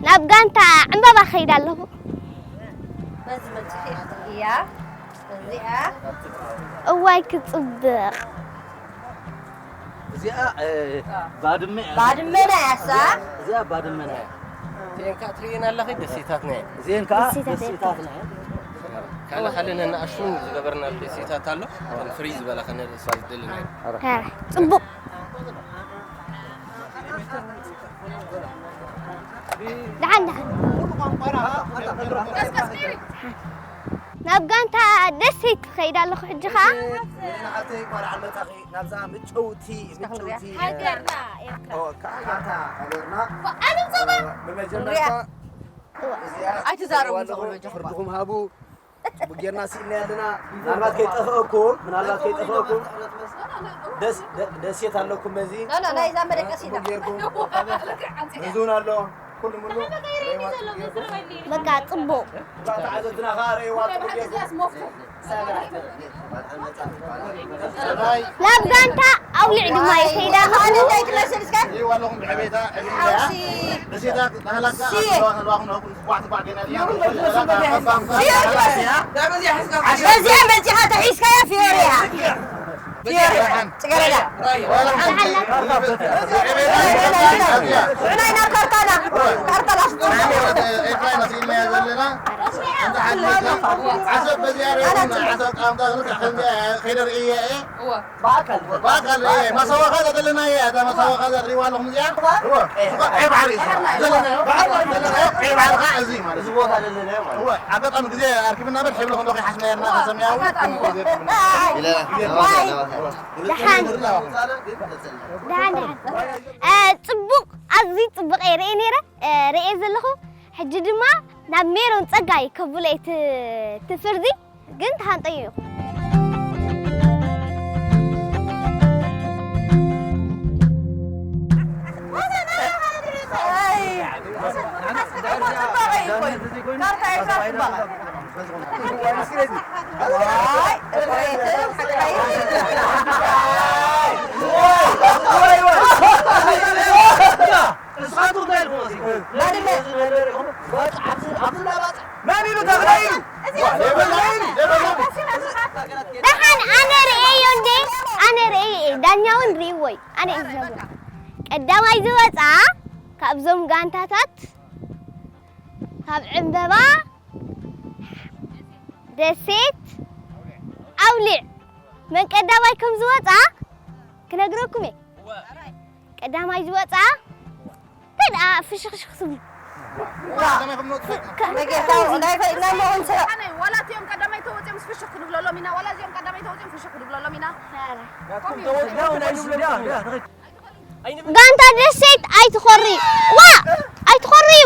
ናብ ጋንታ ዕምበባ ከይድ ኣለኹ። በዚ መጽሔት እያ እዚኣ። እዋይ ክጽብቕ። እዚኣ ባድመ እያ። ባድመ ናይ ኣሳ። እዚኣ ባድመ ናይ እዚኤን ከዓ ትርእየን ኣለኺ ደሴታት ናይ እዚኤን ከዓ ደሴታት ደሴታት ናይ ካልእ ካልእ ነንኣሽቱን ዝገበርና ደሴታት ኣሎ። ፍሪ ዝበላ ከነርእሳ ዝደሊ ናይ ጽቡቕ። ደሓን ደሓን። ናብ ጋንታ ደሴት ክኸይድ ኣለኹ ሕጂ ኸዓ። ናብዛ ምጭውቲ ምጭውቲ ሃገርና ኤርትራ። ሃገርና ብመጀመርታ ኣይትዛረቡ ዝኽእሉ ፍርድኹም ሃቡ። ጌርና ስኢልና ኣለና። ምናልባት ከይጠፍአኩም ምናልባት ከይጠፍአኩም ደሴት ኣለኩም በዚ ናይዛ መደቀሲና ጌርኩም ብዙን ኣሎ። ኩሉ ሙሉ በቃ ጽቡቕ። ተዓዘብትና ከዓ ረእይዋ ጽቡቕ ጌርኩም ናብ ጋንታ ኣውሊዕ ድማ ይኸይዳ። በዚኣ መፂኻ ተሒዝካያ ፊዮሪያ ፊዮሪያ ጭገረዳ ንዓይ ናብ ካርታና ካርታና ዓሰብ በዚኣ ሪኦም ዓሰብ ቃምታ ከይደ ርእየ እየ ብኣካል ብኣካል እየ ማሳዋኻ ዘለና እየ እታ ማሳዋኻ ዘሪዋ ኣለኹም እዚኣ ቀይ ባሕሪ እዩ ዘለናዮ ቀይ ባሕሪ ከዓ እዚ ማለት እዩ ኣጋጣሚ ግዜ ኣርኪብና በር ሕብሪ ክንዶ ከይሓስና የርና ተሰሚያዊ ደሓን ደሓን ደሓን ጽቡቕ ኣዝዩ ጽቡቕ እየ ርእየ ነይረ ርእየ ዘለኹ ሕጂ ድማ ናብ ሜሮን ጸጋይ ከብሎ እየ ትፍርዲ ግን ተሃንጠዩ ኢኹ እሳቱ እንታይ ኢልኩም እዚ? ባድመ ዝነበረ ኢኹም። ባጽዕ፣ ኣብዚ፣ ኣብዚ እንዳባጽዕ መን ኢሉ ተኽለ ኢሉ? የበላ ኢሉ፣ የበላ። ደሓን ኣነ ርእየዮ እንዴ? ኣነ ርእየ እየ። ዳኛ እውን ርእይዎ እዩ። ኣነ እዩ ዝነግሮ። ቀዳማይ ዝወጻ ካብዞም ጋንታታት ካብ ዕምበባ ደሴት ኣውሊዕ መን ቀዳማይ ከም ዝወጻ ክነግረኩም እየ። ቀዳማይ ዝወጻ እንታይ ደኣ ፍሽኽሽኽ ትብሉ? ዋላ እቲኦም ቀዳማይ ተወፂኦም ፍሽኽ ክንብለሎም ኢና፣ ዋላ እዚኦም ቀዳማይ ተወፂኦም ፍሽኽ ክንብለሎም ኢና። ጋንታ ደሴት ኣይትኾሪ። ዋ! ኣይትኾርዩ።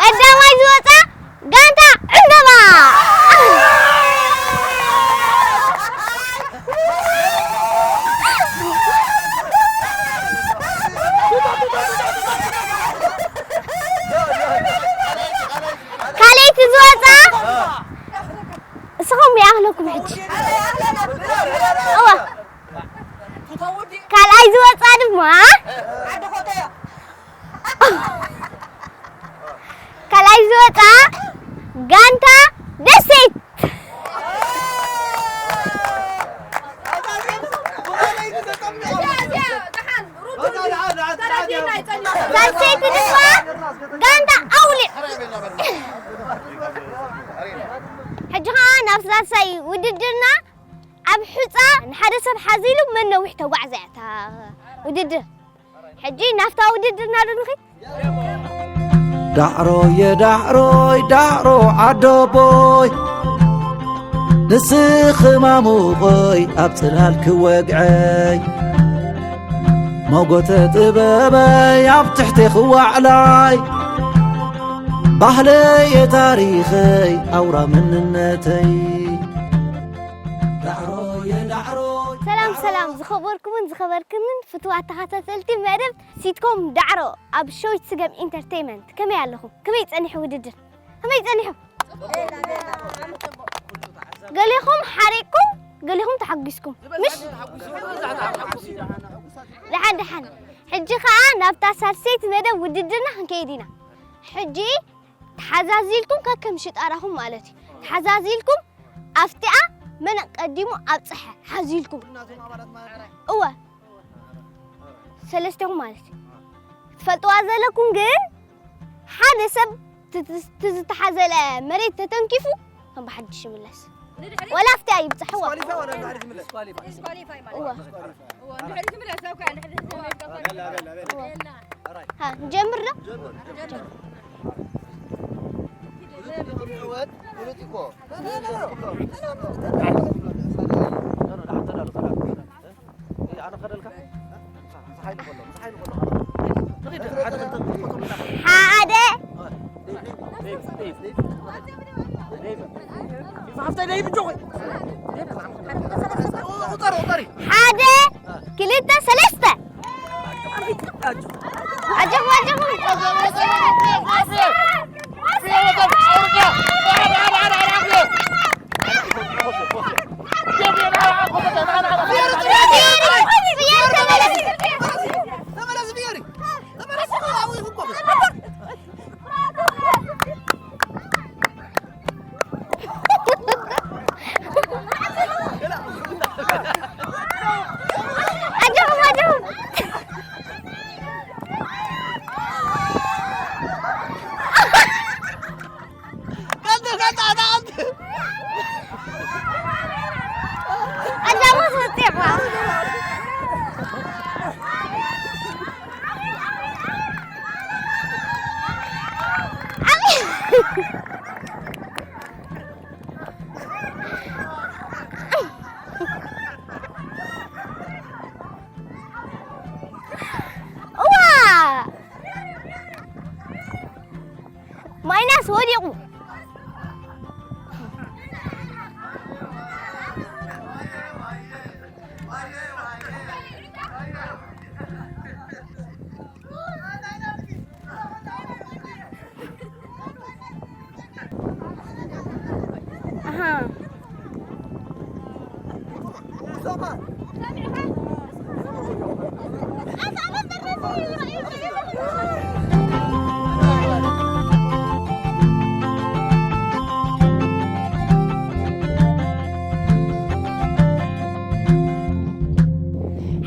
ቀዳማይ ዝወጻ ጋንታ ዕምበባ። ካልኣይቲ ዝወጻ እስኹም ይኣኽለኩም ሕጂ። እወ። ካልኣይ ዝወጻ ድማ፣ ካልኣይ ዝወጻ ጋንታ ደሴት። ሳልሰይቲ ድማ ጋንታ ኣውሊዕ። ሕጂ ኸኣ ናብ ሳልሳይ ውድድርና። ኣብ ሑጻ ንሓደ ሰብ ሓዚሉ መን ነዊሕ ተጓዕዘ እያ እታ ውድድር። ሕጂ ናብታ ውድድርና ዶ ንኺድ? ዳዕሮየ ዳዕሮይ ዳዕሮ ዓዶቦይ፣ ንስኺ ማሙቐይ ኣብ ጽላል ክወግዐይ፣ ሞጎተ ጥበበይ ኣብ ትሕቲ ክዋዕላይ፣ ባህለየ ታሪኸይ ኣውራ መንነተይ። ዳዕሮየ ዳዕሮይ። ሰላም ሰላም ዝኸበርኩምን ዝኸበርክንን ፍቱዋት ተኸታተልቲ መደብ ሲትኮም ዳዕሮ ኣብ ሸዊት ስገም ኢንተርቴይመንት፣ ከመይ ኣለኹም? ከመይ ጸኒሑ ውድድር? ከመይ ጸኒሑ? ገሊኹም ሓሪቅኩም፣ ገሊኹም ተሓጒስኩም። ምሽ? ደሓን ደሓን። ሕጂ ኸኣ ናብታ ሳልሰይቲ መደብ ውድድርና ክንከይድ ኢና። ሕጂ ተሓዛዚልኩም ከከም ሽጣራኹም ማለት እዩ። ተሓዛዚልኩም ኣብቲኣ መን ቀዲሙ ኣብፀሐ ሓዚልኩም። እወ። ሰለስቴኹም ማለት እዩ። ክትፈልጥዋ ዘለኩም ግን ሓደ ሰብ ት-፣ ት-፣ እቲ ዝተሓዘለ መሬት ተተንኪፉ ከም ብሓድሽ ይምለስ። ወላ ኣብቲኣ ይብፅሕዎ። ዲስኳሊፋይ ወላ ንድሕሪት ይምለስ? ዲስኳሊፋይ ማለት እወ። እዩ። እወ፣ ንድሕሪት ይምለስ፣ ኣብ ካዓ ንድሕሪት ይምለስ። እወ። ሃ፣ ንጀምር ዶ? ሓደ። ሓደ፣ ክልተ፣ ሰለስተ። ኣጆኹም፣ ኣጆኹም። ኣጆኹም፣ ኣጆኹም። ኣጆኹም፣ ወፂኹም። እዋ! ማይናስ ወዲቑ። ኣሃ።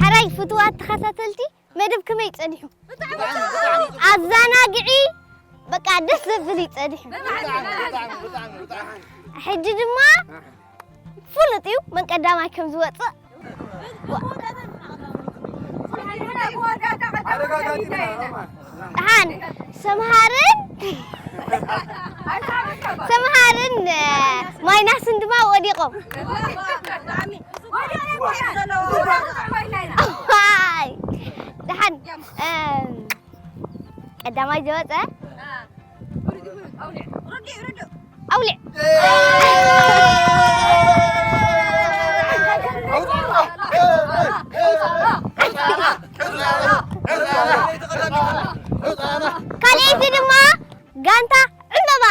ሕራይ ፍቱዋት ተኸታተልቲ፣ መደብ ከመይ ጸኒሑ? ኣዘናግዒ፣ በቃ ደስ ዘብል እዩ ጸኒሑ። ሕጂ ድማ ፍሉጥ እዩ መን ቀዳማይ ከም ዝወጽእ። ደሓን ሰምሃርን ሰምሃርን ማይናስን ድማ ወዲቖም። ኣይ፣ ደሓን ቀዳማይ ዝወፀ ኣውሊዕ። ካልኣይቲ ድማ ጋንታ ዕምበባ።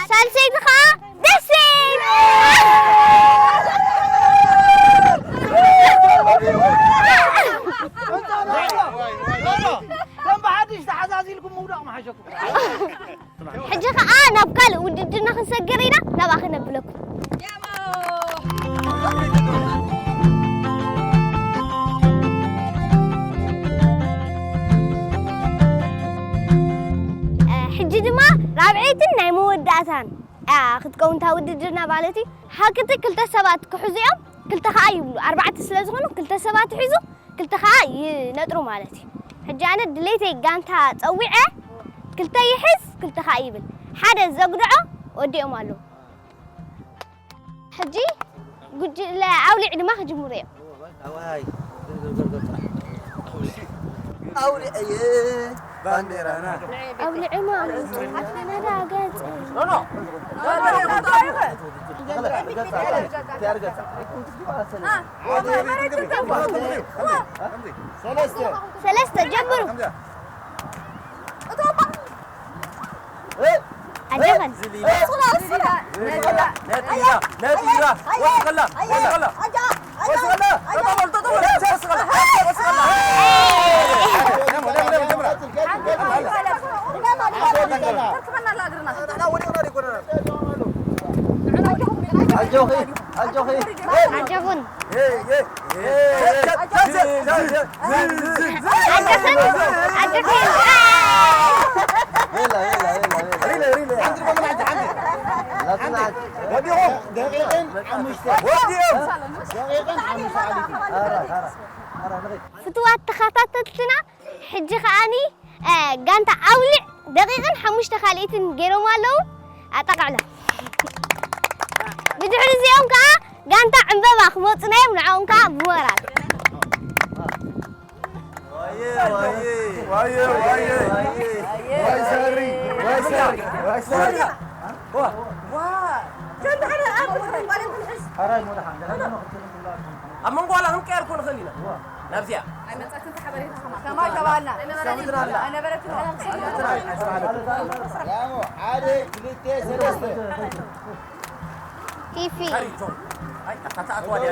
ሳልሰይቲ ኸዓ ደሴት። ከም ብሓድሽ ተሓዛዚልኩም ምውዳቕ ምሓሸኩም። ሕጂ ኸዓ ናብ ካልእ ውድድርና ክንሰግር ኢና፣ ናብኣ ክነብለኩም። ሕጂ ድማ ራብዐይትን ናይ መወዳእታን ክትከውን እታ ውድድርና ማለት እዩ። ሓቅቲ ክልተ ሰባት ክሕዙ እዮም፣ ክልተ ኸዓ ይብሉ። ኣርባዕተ ስለ ዝኾኑ ክልተ ሰባት ይሕዙ፣ ክልተ ኸዓ ይነጥሩ ማለት እዩ። ሕጂ ኣነ ድሌተይ ጋንታ ጸዊዐ፣ ክልተ ይሕዝ፣ ክልተ ኸዓ ይብል። ሓደ ዘጉድዖ ወዲኦም ኣለዉ። ሕጂ ጉጅለ ኣውሊዕ ድማ ክጅምሩ እዮም። ኣውሊዐየ ባንዴራና። ኣውሊዕማ ኣውሊዕ። ነዳ ገጽ። ሰለስተ። ሰለስተ ጀምሩ። ኣጀኸን። ነጢራ፣ ነጢራ፣ ወስኸላ፣ ወስኸላ። ኣጆኺ፣ ኣጆኺ። ኣጆኹን። ኣጆኽን፣ ኣጆኽን። ወዲኦም። ፍቱዋት ተኸታተልትና፣ ሕጂ ከዓኒ፣ እ፣ ጋንታ ኣውሊዕ ደቂቕን ሓሙሽተ ካልኢትን ገይሮም ኣለዉ። ኣጠቓዕሎም። ብድሕሪ እዚኦም ከኣ ጋንታ ዕምበባ ክመጹና እዮም፣ ንዕኦም ከኣ ብሞራል። ኣብ መንጎ ዋላ ክንቀየር ኮን ንኽእል ኢና። ናብዚኣ። ኣይመጻትን ሓበሬታ ከማን። ከማን ተባሃልና። ሰሚዕና ኣላ። ኣይነበረትን። ያሞ፣ ሓደ፣ ክልተ፣ ሰለስተ። ፊፊ። ኣይ፣ ኣታ ተኣትዋ ድያ?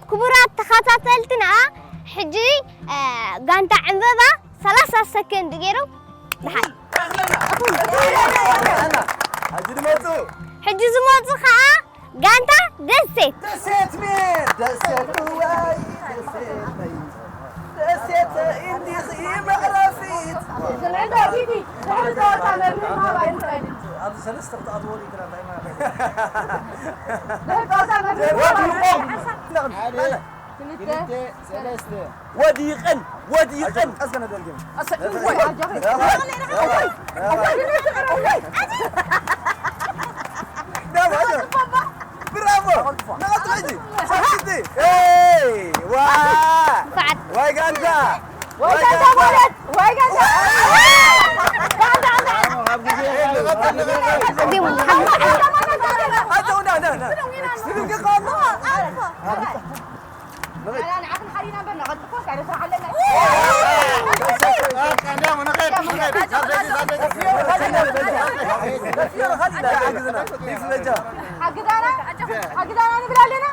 ክቡራት ተኸታተልትና፣ ሕጂ፣ እ፣ ጋንታ ዕምበባ ሰላሳ ሰከንድ ገይሮም፣ ደሓን። ሕጂ ዝመጹ። ሕጂ ዝመጹ ኸኣ ጋንታ ደሴት። ደሴት ሜ፣ ደሴት እዋይ፣ ደሴት ነይ። ደሴት እንዲኺ መዕረፊት። ኣብዚ ሰለስተ ክትኣትዎ ዲዩ ትራ እንታይ ማለት እዩ? ሓደ። ክልተ፣ ሰለስተ። ወዲቕን፣ ወዲቕን። ቀስ ከነ ደልግም። ብራቮ። ናቱ ሕጂ። ሰክቲ። ኤይ፣ ዋ። ዋይ ጋንታ። ዋይ ጋንታ ማለት፣ ዋይ ጋንታ። ሓግዛና፣ ሓግዛና ንብል ኣለና።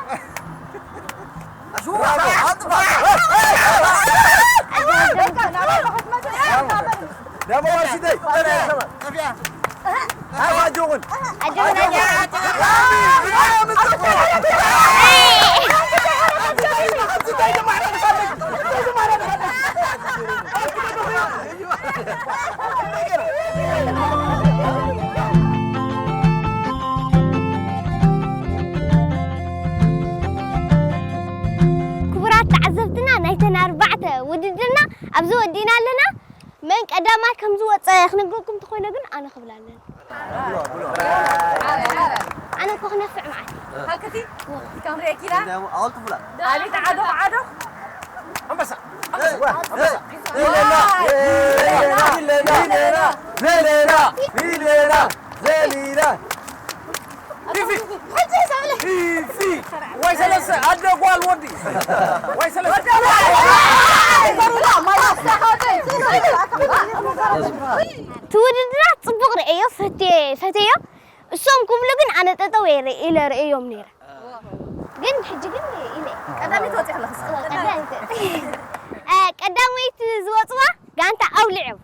ክቡራት ተዓዘብትና፣ ናይተን ኣርባዕተ ውድድርና ኣብዚ ወዲእና ኣለና። መን ቀዳማይ ከም ዝወፀ ክነግረኩም እንተኾይነ ግን ኣነ ክብል ኣለኒ። ኣነ እኮ ክነፍዕ መዓት። ሃክቲ፣ ከም ርኤኪና። ኣቤት ዓዶ ዓዶ። ኣንበሳ፣ ኣንበሳ፣ ኣንበሳ። ሚለና፣ ሚለና፣ ሚለና፣ ሚለና፣ ሚለና። ፊፊ! ፊፊ! ወይ ሰለስተ፣ ኣደ ጓል ወዲ። ወይ ሰለስተ። እቲ ውድድራት ጽቡቕ ርእዮ፣ ፈትየ-፣ ፈትየዮ። እሶም ክብሉ ግን ኣነ ጠጠው እየ ርኢ-፣ ኢለ ርእዮም ነይረ። ግን ሕጂ ግን ኢለ። ቀዳመይቲ ወፂእኽለኽስ? ቀዳመይቲ። እ፣ ቀዳመይቲ ዝወፅዋ ጋንታ ኣውሊዕ እዮም።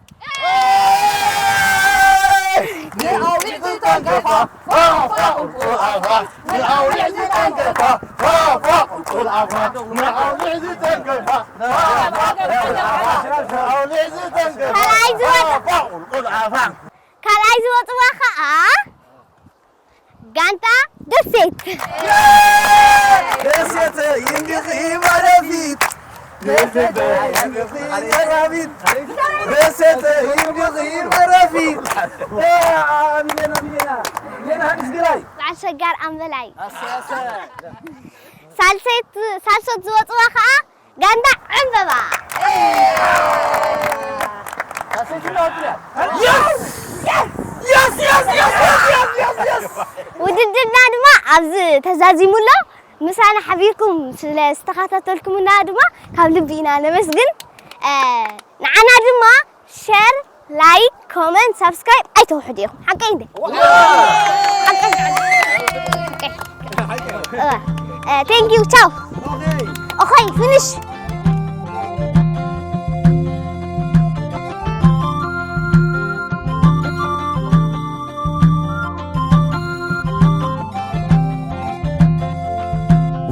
ንኣውሊዕ ዝተንከፋ፣ ፋ፣ ፋ፣ ቁልቁል ኣፋ። ንኣውሊዕ ዝተንከፋ፣ ፋ፣ ፋ፣ ቁልቁል ኣፋ። ንኣውሊዕ ዝተንከፋ፣ ፋ፣ ፋ፣ ቁልቁል ኣፋ። ንኣውሊዕ ዝተንከፋ፣ ካልኣይ ዝወጽ-፣ ፋ፣ ፋ፣ ቁልቁል ኣፋ። ካልኣይ ዝወጽዋ ኸኣ ጋንታ ደሴት። ደሴት ይንድኺ በረፊት። ደሴት ይንድኺ በረፊት። ደሴት ይንድኺ በረፊት። ዋ፣ ሚለና፣ ሚለና፣ ሚለና፣ ሃዲስ ግራይ። በዓል ሸጋር ኣምበላይ። ኣሰ፣ ኣሰ። ሳልሰይት፣ ሳልሶት ዝወጽዋ ኸኣ ጋንታ ዕምበባ። ውድድርና ድማ ኣብዚ ተዛዚሙ ኣሎ። ምሳና ሓቢርኩም ስለ ዝተኸታተልኩምና ድማ ካብ ልቢ ኢና ነመስግን። እ፣ ንዓና ድማ ሸር፣ ላይክ፣ ኮመንት፣ ሳብስክራይብ ኣይተውሕዱ ኢኹም። ሓቀይ እንደ? ሓቀይ። እ፣ እ፣ ቴንክ ዩ፣ ቻው። ኦኸይ፣ ፊኒሽ።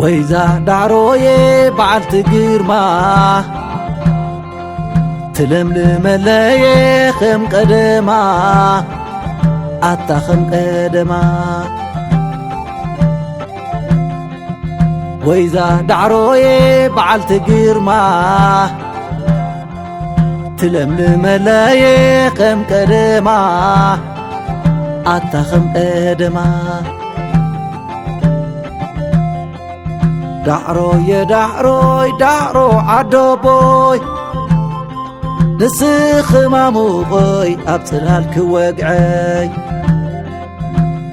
ወይዛ ዳዕሮየ በዓልቲ ግርማ፣ ትለምልመለየ ከም ቀደማ፣ ኣታ ከም ቀደማ። ወይዛ ዳዕሮየ በዓልቲ ግርማ፣ ትለምልመለየ ከም ቀደማ፣ ኣታ ከም ቀደማ። ዳዕሮየ ዳዕሮይ ዳዕሮ ዓደቦይ፣ ንስኺ ማሙቐይ ኣብ ጽላል ክወግዐይ፣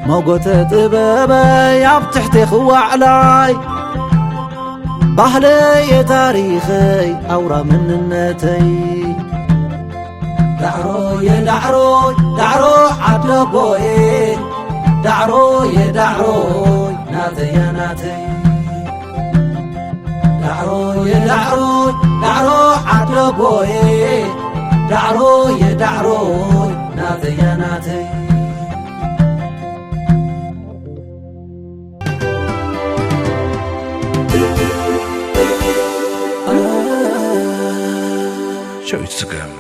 ሞጎተ ጥበበይ ኣብ ትሕቴ ክዋዕላይ፣ ባህለየ ታሪኸይ ኣውራ መንነተይ። ዳዕሮየ ዳዕሮይ ዳዕሮ ዓደቦየ፣ ዳዕሮየ ዳዕሮይ ናተያ ናተይ። ዳዕሮየ ዳዕሮይ ዳዕሮ ዓደቦየ፣ ዳዕሮየ ዳዕሮይ ናተያ ናተይ። ሸዊት ስገም።